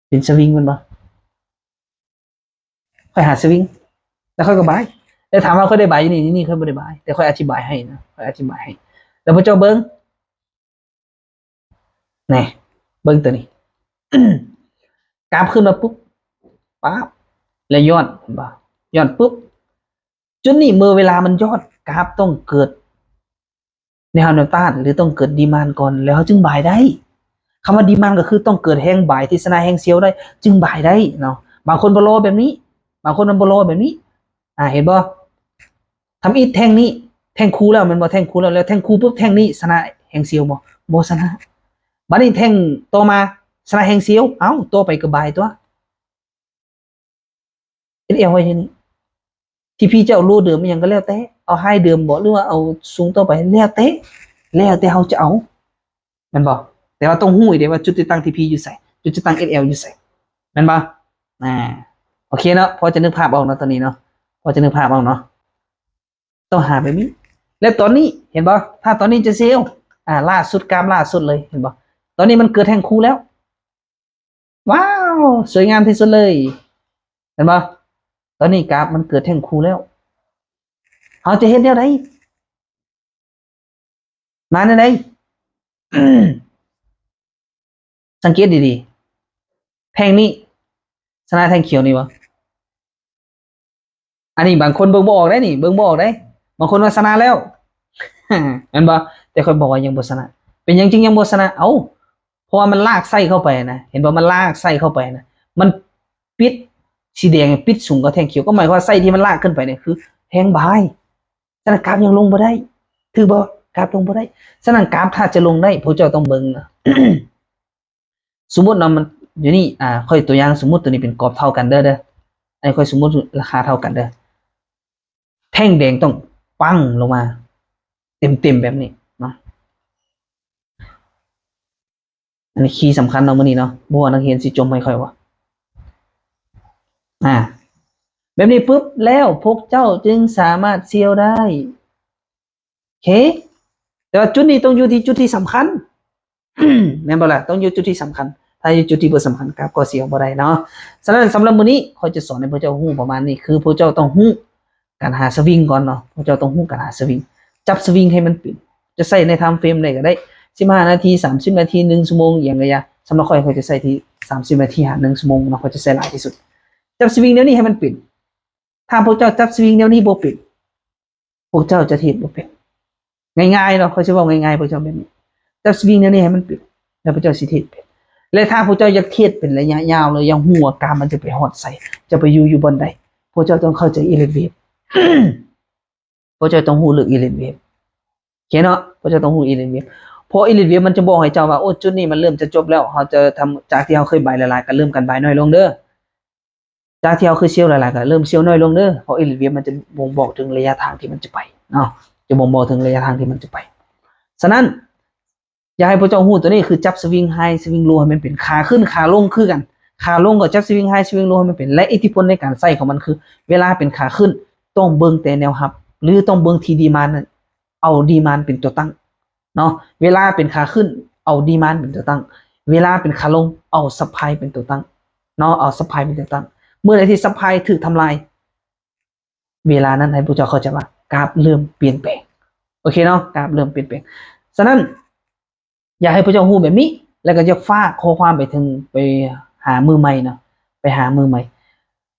ເປັນສະວິງແມ່ນບໍ່? ຂ້ອຍຫາສະວິງ ແລ້ວຂ້ອຍກໍບາຍ. ແຕ່ຖາມວ່າຂ້ອຍໄດ້ບາຍຢູ່ນີ້ ນີ້ຂ້ອຍບໍ່ໄດ້ບາຍ ແຕ່ຂ້ອຍອະທິບາຍໃຫ້ນະ ຂ້ອຍອະທິບາຍໃຫ້. ແລ້ວພວກເຈົ້າເບິ່ງ ນີ້ ເບິ່ງຕົວນີ້ ກາບຂຶ້ນມາປຶບ ປາບ ແລ້ວຍ້ອນ ເຫັນບໍ່? ຍ້ອນປຶບ ຈຸດນີ້ເມື່ອເວລາມັນຍ້ອນ ກາບຕ້ອງເກີດແນວຮັບແນວຕ້ານ ຫຼືຕ້ອງເກີດດີມານກ່ອນ ແລ້ວເຮົາຈຶ່ງບາຍໄດ້. ຄຳວ່າດີມານກໍຄືຕ້ອງເກີດແຮງບາຍທີ່ຊະນະແຮງເຊວໄດ້ ຈຶ່ງບາຍໄດ້ເນາະ. ບາງຄົນບໍ່ລໍແບບນີ້ ບາງຄົນມັນບໍ່ລໍແບບນີ້ ອາ ເຫັນບໍ່? ທຳອິດແທ່ງນີ້ ແທ່ງຄູ່ແລ້ວແມ່ນບໍ່? ແທ່ງຄູ່ແລ້ວ ແລ້ວແທ່ງຄູ່ປຶບ ແທ່ງນີ້ຊະນະແຮງເຊວບໍ່? ບໍ່ຊະນະ. ບາດນີ້ແທ່ງຕໍ່ມາຊະນະແຮງເຊວ ເອົ້າ ຕໍ່ໄປກໍບາຍຕົວະ. ເອັສແອລໄວ້ຢູ່ນີ້ ທີພີຈະເອົາໂລເດີມອີ່ຫຍັງກໍແລ້ວແຕ່ ເອົາໄຮເດີມບໍ່ ຫຼືວ່າເອົາສູງຕໍ່ໄປ ແລ້ວແຕ່ ແລ້ວແຕ່ເຮົາຈະເອົາ ແມ່ນບໍ່? ແຕ່ວ່າຕ້ອງຮູ້ເດ້ວ່າຈຸດຕິດຕັ້ງທີພີຢູ່ໃສ ຈຸດຕິດຕັ້ງເອັສແອລຢູ່ໃສ ແມ່ນບໍ່? ອາ ໂອເຄເນາະ ພໍຈະນຶກພາບອອກເນາະ ຕອນນີ້ເນາະ ພໍຈະນຶກພາບອອກເນາະ. ຕ້ອງຫາແບບນີ້ ແລະຕອນນີ້ເຫັນບໍ່? ຖ້າຕອນນີ້ຈະເຊວ ອາ ລ່າສຸດ ກາບລ່າສຸດເລີຍ ເຫັນບໍ່? ຕອນນີ້ມັນເກີດແທ່ງຄູ່ແລ້ວ ວ້າວ ສວຍງາມທີ່ສຸດເລີຍ ເຫັນບໍ່? ຕອນນີ້ກາບມັນເກີດແທ່ງຄູ່ແລ້ວ ເຮົາຈະເຮັດແນວໃດ? ມາແນວໃດ? ສັງເກດດີໆ ແທ່ງນີ້ຊະນະແທ່ງຂຽວນີ້ບໍ່? ອັນນີ້ບາງຄົນເບິ່ງບໍ່ອອກເດ້ນີ້ ເບິ່ງບໍ່ອອກເດ້ ບາງຄົນວ່າຊະນະແລ້ວ ແມ່ນບໍ່? ແຕ່ຂ້ອຍບອກວ່າຍັງບໍ່ຊະນະ. ເປັນຫຍັງຈຶ່ງຍັງບໍ່ຊະນະ? ເອົ້າ ເພາະວ່າມັນລາກໄສ້ເຂົ້າໄປນະ ເຫັນບໍ່? ມັນລາກໄສ້ເຂົ້າໄປນະ ມັນປິດ ສີແດງປິດສູງກວ່າແທ່ງຂຽວ ກໍໝາຍຄວາມວ່າໄສ້ທີ່ມັນລາກຂຶ້ນໄປນີ້ຄືແຮງບາຍ. ສະນັ້ນກາບຍັງລົງບໍ່ໄດ້ ຖືກບໍ່? ກາບລົງບໍ່ໄດ້. ສະນັ້ນກາບຖ້າຈະລົງໄດ້ ພວກເຈົ້າຕ້ອງເບິ່ງນະ ສົມມຸດເນາະ ມັນຢູ່ນີ້ ອາ ຂ້ອຍຕົວຢ່າງສົມມຸດຕົວນີ້ເປັນກອບເທົ່າກັນເດີ ເດີ ອັນນີ້ຂ້ອຍສົມມຸດລາຄາເທົ່າກັນເດີ ແທ່ງແດງຕ້ອງປັງລົງມາເຕັມໆແບບນີ້ເນາະ. ອັນນີ້ຄີສຳຄັນເນາະມື້ນີ້ເນາະ ບໍ່ຮູ້ວ່ານັກຮຽນຊິຈົ່ມໃຫ້ຂ້ອຍບໍ່ ອາ ແບບນີ້ປຶບ ແລ້ວພວກເຈົ້າຈຶ່ງສາມາດສ່ຽວໄດ້ ໂອເຄ ແຕ່ວ່າຈຸດນີ້ຕ້ອງຢູ່ທີ່ຈຸດທີ່ສຳຄັນ ແມ່ນບໍ່ລະ? ຕ້ອງຢູ່ຈຸດທີ່ສຳຄັນ ຖ້າຢູ່ຈຸດທີ່ບໍ່ສຳຄັນ ກາບກໍສ່ຽວບໍ່ໄດ້ເນາະ. ສະນັ້ນສຳລັບມື້ນີ້ ຂ້ອຍຈະສອນໃຫ້ພວກເຈົ້າຮູ້ປະມານນີ້ ຄືພວກເຈົ້າຕ້ອງຮູ້ການຫາສະວິງກ່ອນເນາະ ພວກເຈົ້າຕ້ອງຮູ້ການຫາສະວິງ ຈັບສະວິງໃຫ້ມັນເປັນ ຈະໃຊ້ໃນທາມເຟຣມໃດກໍໄດ້ ສິບຫ້ານາທີ ສາມສິບນາທີ ໜຶ່ງຊົ່ວໂມງ ອີ່ຫຍັງກໍຢ່າ ສຳລັບຂ້ອຍ ຂ້ອຍຈະໃຊ້ທີ່ສາມສິບນາທີຫາໜຶ່ງຊົ່ວໂມງເນາະ ຂ້ອຍຈະໃຊ້ຫຼາຍທີ່ສຸດ. ຈັບສະວິງແນວນີ້ໃຫ້ມັນເປັນ ຖ້າພວກເຈົ້າຈັບສະວິງແນວນີ້ບໍ່ເປັນ ພວກເຈົ້າຈະເທຣດບໍ່ເປັນ ງ່າຍໆເນາະ ຂ້ອຍຊິເວົ້າງ່າຍໆ ພວກເຈົ້າແບບນີ້ ຈັບສະວິງແນວນີ້ໃຫ້ມັນເປັນ ແລ້ວພວກເຈົ້າຊິເທຣດເປັນ ແລະ ຖ້າພວກເຈົ້າຢາກເທຣດເປັນໄລຍະຍາວ ແລ້ວຢາກຮູ້ວ່າກາບມັນຈະໄປຮອດໃສ ຈະໄປຢູ່ ຢູ່ບ່ອນໃດ ພວກເຈົ້າຕ້ອງເຂົ້າໃຈ Elliott Wave ພວກເຈົ້າຕ້ອງຮູ້ເລື່ອງ Elliott Wave ໂອເຄເນາະ ພວກເຈົ້າຕ້ອງຮູ້ Elliott Wave ເພາະ Elliott Wave ມັນຈະບອກໃຫ້ເຈົ້າວ່າ ໂອ້ ຈຸດນີ້ມັນເລີ່ມຈະຈົບແລ້ວ ເຮົາຈະທຳ ຈາກທີ່ເຮົາເຄີຍບາຍຫຼາຍໆ ກໍເລີ່ມການບາຍນ້ອຍລົງເດີ ຈາກທີ່ເຮົາເຄີຍເຊວຫຼາຍໆ ກໍເລີ່ມເຊວນ້ອຍລົງເດີ ເພາະ Elliott Wave ມັນຈະບົ່ງບອກເຖິງໄລຍະທາງທີ່ມັນຈະໄປເນາະ ຈະບົ່ງບອກເຖິງໄລຍະທາງທີ່ມັນຈະໄປ. ສະນັ້ນ ຢາກໃຫ້ພວກເຈົ້າຮູ້ຕົວນີ້ ຄືຈັບສະວິງໄຮ ສະວິງໂລ ໃຫ້ມັນເປັນຂາຂຶ້ນຂາລົງຄືກັນ ຂາລົງກໍຈັບສະວິງໄຮ ສະວິງໂລ ໃຫ້ມັນເປັນ ແລະ ອິດທິພົນໃນການໃຊ້ຂອງມັນຄື ເວລາເປັນຂາຂຶ້ນ ຕ້ອງເບິ່ງແຕ່ແນວຮັບ ຫຼື ຕ້ອງເບິ່ງທີ່ດີມານ ເອົາດີມານເປັນຕົວຕັ້ງເນາະ ເວລາເປັນຂາຂຶ້ນ ເອົາດີມານເປັນຕົວຕັ້ງ ເວລາເປັນຂາລົງ ເອົາຊັບພລາຍເປັນຕົວຕັ້ງເນາະ ເອົາຊັບພລາຍເປັນຕົວຕັ້ງ. ເມື່ອໃດທີ່ຊັບພລາຍຖືກທຳລາຍ ເວລານັ້ນໃຫ້ພວກເຈົ້າເຂົ້າໃຈວ່າກາບເລີ່ມປ່ຽນແປງ. ໂອເຄເນາະ, ກາບເລີ່ມປ່ຽນແປງ. ສະນັ້ນ ຢາກໃຫ້ພວກເຈົ້າຮູ້ແບບນີ້ ແລ້ວກໍຢາກຝາກຂໍ້ຄວາມໄປເຖິງ ໄປຫາມືໃໝ່ເນາະ, ໄປຫາມືໃໝ່.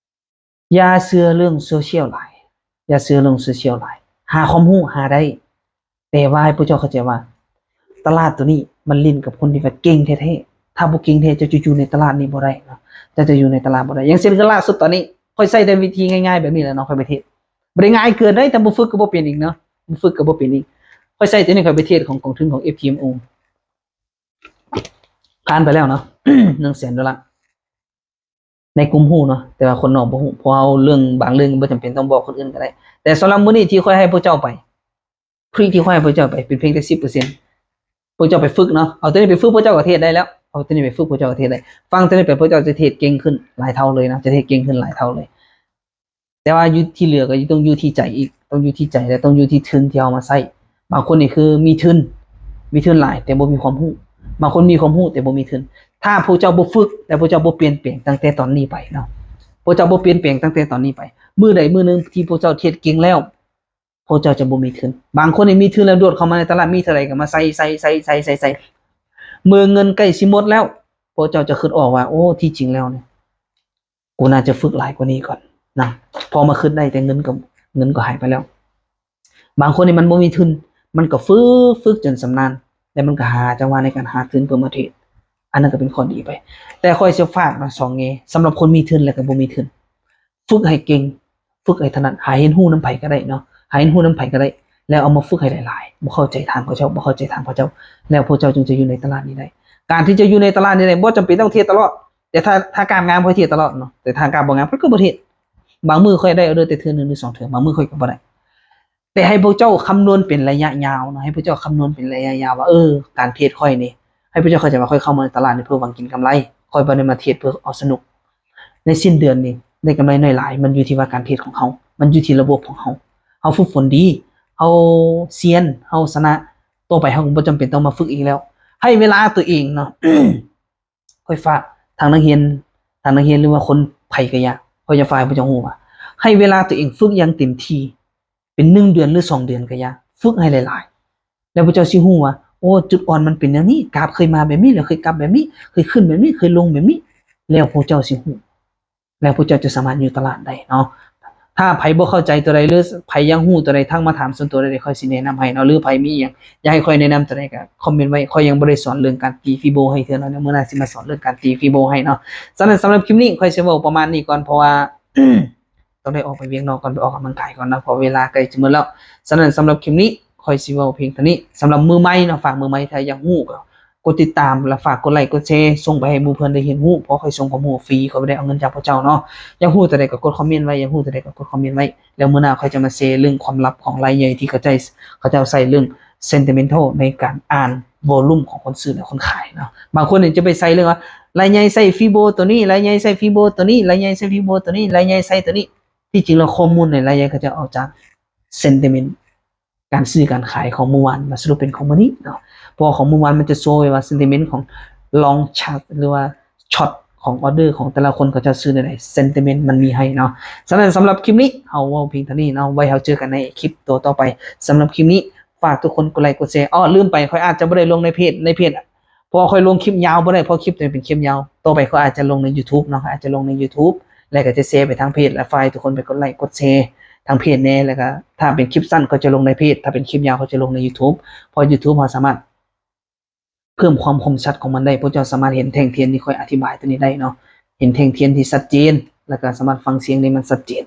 ຢ່າເຊື່ອເລື່ອງໂຊຊຽວຫຼາຍ, ຢ່າເຊື່ອເລື່ອງໂຊຊຽວຫຼາຍ. ຫາຄວາມຮູ້ຫາໄດ້, ແຕ່ວ່າໃຫ້ພວກເຈົ້າເຂົ້າໃຈວ່າ ຕະຫຼາດໂຕນີ້ມັນຫຼິ້ນກັບຄົນທີ່ວ່າເກັ່ງແທ້ໆ. ຖ້າບໍ່ເກັ່ງແທ້ ເຈົ້າຈະຢູ່ໃນຕະຫຼາດນີ້ບໍ່ໄດ້ເນາະ, ເຈົ້າຈະຢູ່ໃນຕະຫຼາດບໍ່ໄດ້. ຢ່າງເຊັ່ນຄືລ່າສຸດຕອນນີ້ ຂ້ອຍໃຊ້ແຕ່ວິທີງ່າຍໆແບບນີ້ແຫຼະເນາະ, ຂ້ອຍໄປເທຣດ. ບໍ່ໄດ້ງ່າຍເກີນເດ້, ຖ້າບໍ່ຝຶກກໍບໍ່ເປັນອີກເນາະ, ບໍ່ຝຶກກໍບໍ່ເປັນອີກ. ຂ້ອຍໃຊ້ຕົວນີ້ ຂ້ອຍໄປເທຣດຂອງກອງທຶນຂອງ ເອັຟທີເອັມໂອ ຜ່ານໄປແລ້ວເນາະ ໜຶ່ງແສນໂດລາ. ໃນກຸ່ມຮູ້ເນາະ, ແຕ່ວ່າຄົນນອກບໍ່ຮູ້, ເພາະເຮົາເລື່ອງ ບາງເລື່ອງບໍ່ຈຳເປັນຕ້ອງບອກຄົນອື່ນກໍໄດ້. ແຕ່ສຳລັບມື້ນີ້ທີ່ຂ້ອຍໃຫ້ພວກເຈົ້າໄປ ຟຣີທີ່ຂ້ອຍໃຫ້ພວກເຈົ້າໄປ ເປັນພຽງແຕ່ສິບເປີເຊັນ. ພວກເຈົ້າໄປຝຶກເນາະ, ເອົາຕົວນີ້ໄປຝຶກ ພວກເຈົ້າກໍເທຣດໄດ້ແລ້ວ. ເອົາຕົວນີ້ໄປຝຶກ ພວກເຈົ້າກໍເທຣດໄດ້. ຟັງຕົວນີ້ໄປ ພວກເຈົ້າຈະເທຣດເກັ່ງຂຶ້ນຫຼາຍເທົ່າເລີຍນະ, ຈະເທຣດເກັ່ງຂຶ້ນຫຼາຍເທົ່າເລີຍ. ແຕ່ວ່າຢູ່ທີ່ເຫຼືອກໍຕ້ອງຢູ່ທີ່ໃຈອີກ, ຕ້ອງຢູ່ທີ່ໃຈ ແລະ ຕ້ອງຢູ່ທີ່ທຶນທີ່ເຮົາມາໃຊ້. ບາງຄົນນີ້ຄືມີທຶນ, ມີທຶນຫຼາຍແຕ່ບໍ່ມີຄວາມຮູ້, ບາງຄົນມີຄວາມຮູ້ແຕ່ບໍ່ມີທຶນ. ຖ້າພວກເຈົ້າບໍ່ຝຶກ ແລະ ພວກເຈົ້າບໍ່ປ່ຽນແປງຕັ້ງແຕ່ຕອນນີ້ໄປເນາະ, ພວກເຈົ້າບໍ່ປ່ຽນແປງຕັ້ງແຕ່ຕອນນີ້ໄປ, ມື້ໃດມື້ໜຶ່ງທີ່ພວກເຈົ້າເທຣດເກັ່ງແລ້ວ ພວກເຈົ້າຈະບໍ່ມີທຶນ. ບາງຄົນນີ້ມີທຶນແລ້ວໂດດເຂົ້າມາໃນຕະຫຼາດ, ມີເທົ່າໃດກໍມາໃສ່ ໃສ່ ໃສ່ ໃສ່ ໃສ່ ໃສ່. ເມື່ອເງິນໃກ້ຊິໝົດແລ້ວ ພວກເຈົ້າຈະຄິດອອກວ່າ ໂອ້ ທີ່ຈິງແລ້ວນີ້ ກູໜ້າຈະຝຶກຫຼາຍກວ່ານີ້ກ່ອນນະ. ພໍມາຄິດໄດ້ ແຕ່ເງິນກໍ ເງິນກໍຫາຍໄປແລ້ວ. ບາງຄົນນີ້ມັນບໍ່ມີທຶນ, ມັນກໍຝຶກ ຝຶກຈົນຊຳນານ ແລ້ວມັນກໍຫາຈັງຫວະໃນການຫາທຶນເພື່ອມາເທຣດ. ອັນນັ້ນກໍເປັນຂໍ້ດີໄປ. ແຕ່ຂ້ອຍຊິຝາກນະ ສອງແງ່, ສຳລັບຄົນມີທຶນ ແລະ ກໍບໍ່ມີທຶນ. ຝຶກໃຫ້ເກັ່ງ, ຝຶກໃຫ້ຖະໜັດ, ຫາຮຽນຮູ້ນຳໃຜກໍໄດ້ເນາະ, ຫາຮຽນຮູ້ນຳໃຜກໍໄດ້ ແລ້ວເອົາມາຝຶກໃຫ້ຫຼາຍໆ. ບໍ່ເຂົ້າໃຈຖາມເຂົາເຈົ້າ, ບໍ່ເຂົ້າໃຈຖາມເຂົາເຈົ້າ, ແລ້ວພວກເຈົ້າຈຶ່ງຈະຢູ່ໃນຕະຫຼາດນີ້ໄດ້. ການທີ່ຈະຢູ່ໃນຕະຫຼາດນີ້ໄດ້ ບໍ່ຈຳເປັນຕ້ອງເທຣດຕະຫຼອດ. ແຕ່ຖ້າ ຖ້າກາບງາມ ຂ້ອຍເທຣດຕະຫຼອດເນາະ, ແຕ່ຖ້າກາບບໍ່ງາມ ຂ້ອຍກໍບໍ່ເທຣດ. ບາງມື້ຂ້ອຍໄດ້ອໍເດີແຕ່ເທື່ອໜຶ່ງ ຫຼື ສອງເທື່ອ, ບາງມື້ຂ້ອຍກໍບໍ່ໄດ້. ແຕ່ໃຫ້ພວກເຈົ້າຄຳນວນເປັນໄລຍະຍາວເນາະ, ໃຫ້ພວກເຈົ້າຄຳນວນເປັນໄລຍະຍາວວ່າ ເອີ ການເທຣດຂ້ອຍນີ້ ໃຫ້ພວກເຈົ້າເຂົ້າໃຈວ່າຂ້ອຍເຂົ້າມາໃນຕະຫຼາດນີ້ເພື່ອຫວັງກິນກຳໄລ, ຂ້ອຍບໍ່ໄດ້ມາເທຣດເພື່ອເອົາສະໜຸກ. ໃນສິ້ນເດືອນນີ້ໄດ້ກຳໄລໜ້ອຍຫຼາຍ ມັນຢູ່ທີ່ວ່າການເທຣດຂອງເຮົາ, ມັນຢູ່ທີ່ລະບົບຂອງເຮົາ. ເຮົາຝຶກຝົນດີ, ເຮົາຊຽນ, ເຮົາຊະນະ, ຕໍ່ໄປເຮົາກໍບໍ່ຈຳເປັນຕ້ອງມາຝຶກອີກແລ້ວ. ໃຫ້ເວລາຕົວເອງເນາະ. ຂ້ອຍຝາກທາງນັກຮຽນ, ທາງນັກຮຽນ ຫຼືວ່າຄົນໃຜກໍຢ່າ, ຂ້ອຍຢາກຝາກໃຫ້ພວກເຈົ້າຮູ້ວ່າ ໃຫ້ເວລາຕົວເອງຝຶກຢ່າງເຕັມທີ່ ເປັນໜຶ່ງເດືອນ ຫຼື ສອງເດືອນກໍຢ່າ, ຝຶກໃຫ້ຫຼາຍໆ ແລ້ວພວກເຈົ້າຊິຮູ້ວ່າ ໂອ້ ຈຸດອ່ອນມັນເປັນແນວນີ້, ກາບເຄີຍມາແບບນີ້ ແລ້ວເຄີຍກັບແບບນີ້, ເຄີຍຂຶ້ນແບບນີ້, ເຄີຍລົງແບບນີ້, ແລ້ວພວກເຈົ້າຊິຮູ້ ແລ້ວພວກເຈົ້າຈະສາມາດຢູ່ຕະຫຼາດໄດ້ເນາະ. ຖ້າໃຜບໍ່ເຂົ້າໃຈຕົວໃດ ຫຼື ໃຜຢາກຮູ້ຕົວໃດ ທັກມາຖາມສ່ວນຕົວໄດ້ເລີຍ, ຂ້ອຍຊິແນະນຳໃຫ້ເນາະ. ຫຼື ໃຜມີຫຍັງຢາກໃຫ້ຂ້ອຍແນະນຳຕົວໃດກໍຄອມເມັນໄວ້. ຂ້ອຍຍັງບໍ່ໄດ້ສອນເລື່ອງການຕີຟີໂບໃຫ້ເທື່ອເນາະ, ມື້ໜ້າຊິມາສອນເລື່ອງການຕີຟີໂບໃຫ້ເນາະ. ສະນັ້ນ ສຳລັບຄລິບນີ້ ຂ້ອຍຊິເວົ້າປະມານນີ້ກ່ອນ, ເພາະວ່າ ຕ້ອງໄດ້ອອກໄປວຽກນອກກ່ອນ, ໄປອອກກຳລັງກາຍກ່ອນເນາະ, ເພາະເວລາໃກ້ຈະໝົດແລ້ວ. ສະນັ້ນ ສຳລັບຄລິບນີ້ ຂ້ອຍຊິເວົ້າພຽງເທົ່ານີ້. ສຳລັບມືໃໝ່ເນາະ, ຝາກມືໃໝ່ ຖ້າຢາກຮູ້ກໍ ກົດຕິດຕາມ ແລະ ຝາກກົດໄລກົດແຊ ສົ່ງໄປໃຫ້ໝູ່ເພື່ອນໄດ້ຮຽນຮູ້, ເພາະຂ້ອຍສົ່ງຄວາມຮູ້ຟຣີ, ຂ້ອຍບໍ່ໄດ້ເອົາເງິນຈາກພວກເຈົ້າເນາະ. ຢາກຮູ້ຕົວໃດກໍກົດຄອມເມັນໄວ້, ຢາກຮູ້ຕົວໃດກໍກົດຄອມເມັນໄວ້. ແລ້ວມື້ໜ້າຂ້ອຍຈະມາແຊເລື່ອງຄວາມລັບຂອງລາຍໃຫຍ່ທີ່ເຂົາເຈົ້າ ເຂົາເຈົ້າໃຊ້ເລື່ອງ sentimental ໃນການອ່ານ volume ຂອງຄົນຊື້ ແລະ ຄົນຂາຍເນາະ. ບາງຄົນນີ້ຈະໄປໃສ່ເລື່ອງວ່າ ລາຍໃຫຍ່ໃສ່ຟີໂບຕົວນີ້, ລາຍໃຫຍ່ໃສ່ຟີໂບຕົວນີ້, ລາຍໃຫຍ່ໃສ່ຟີໂບຕົວນີ້, ລາຍໃຫຍ່ໃສ່ຕົວນີ້. ທີ່ຈິງແລ້ວ ຂໍ້ມູນໃນລາຍໃຫຍ່ເຂົາຈະເອົາຈາກ sentiment ການຊື້ການຂາຍຂອງມື້ວານມາສະຫຼຸບເປັນຂອງມື້ນີ້ເນາະ. ເພາະວ່າຂອງມື້ວານມັນຈະໂຊໄວ້ວ່າ sentiment ຂອງ long chart ຫຼືວ່າ short ຂອງ order ຂອງແຕ່ລະຄົນເຂົາເຈົ້າຊື້ແນວໃດ sentiment ມັນມີໃຫ້ເນາະ. ສະນັ້ນ ສຳລັບຄລິບນີ້ເຮົາເວົ້າພຽງເທົ່ານີ້ເນາະ, ໄວ້ເຮົາເຈີກັນໃນຄລິບຕົວຕໍ່ໄປ. ສຳລັບຄລິບນີ້ ຝາກທຸກຄົນກົດໄລກົດແຊ. ອໍ ລືມໄປ, ຂ້ອຍອາດຈະບໍ່ໄດ້ລົງໃນເພຈ, ໃນເພຈ ເພາະວ່າຂ້ອຍລົງຄລິບຍາວບໍ່ໄດ້, ເພາະຄລິບຕົວນີ້ເປັນຄລິບຍາວ. ຕໍ່ໄປຂ້ອຍອາດຈະລົງໃນ YouTube ເນາະ, ອາດຈະລົງໃນ YouTube ແລ້ວກໍຈະແຊໄປທາງເພຈ ແລະ ຝາກໃຫ້ທຸກຄົນໄປກົດໄລກົດແຊທາງເພຈແດ່. ແລ້ວກໍຖ້າເປັນຄລິບສັ້ນ ຂ້ອຍຈະລົງໃນເພຈ, ຖ້າເປັນຄລິບຍາວ ຂ້ອຍຈະລົງໃນ YouTube ເພາະ YouTube ເຮົາສາມາດເພີ່ມຄວາມຄົມຊັດຂອງມັນໄດ້. ພວກເຈົ້າສາມາດເຫັນແທ່ງທຽນທີ່ຂ້ອຍອະທິບາຍຕົວນີ້ໄດ້ເນາະ, ເຫັນແທ່ງທຽນທີ່ຊັດເຈນ ແລ້ວກໍສາມາດຟັງສຽງໄດ້ມັນຊັດເຈນ.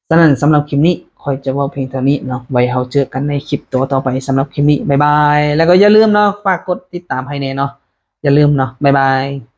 ສະນັ້ນ ສຳລັບຄລິບນີ້ ຂ້ອຍຈະເວົ້າພຽງເທົ່ານີ້ເນາະ, ໄວ້ເຮົາເຈີກັນໃນຄລິບຕົວຕໍ່ໄປ. ສຳລັບຄລິບນີ້ ບາຍບາຍ. ແລ້ວກໍຢ່າລືມເນາະ, ຝາກກົດຕິດຕາມໃຫ້ແດ່ເນາະ, ຢ່າລືມເນາະ, ບາຍບາຍ.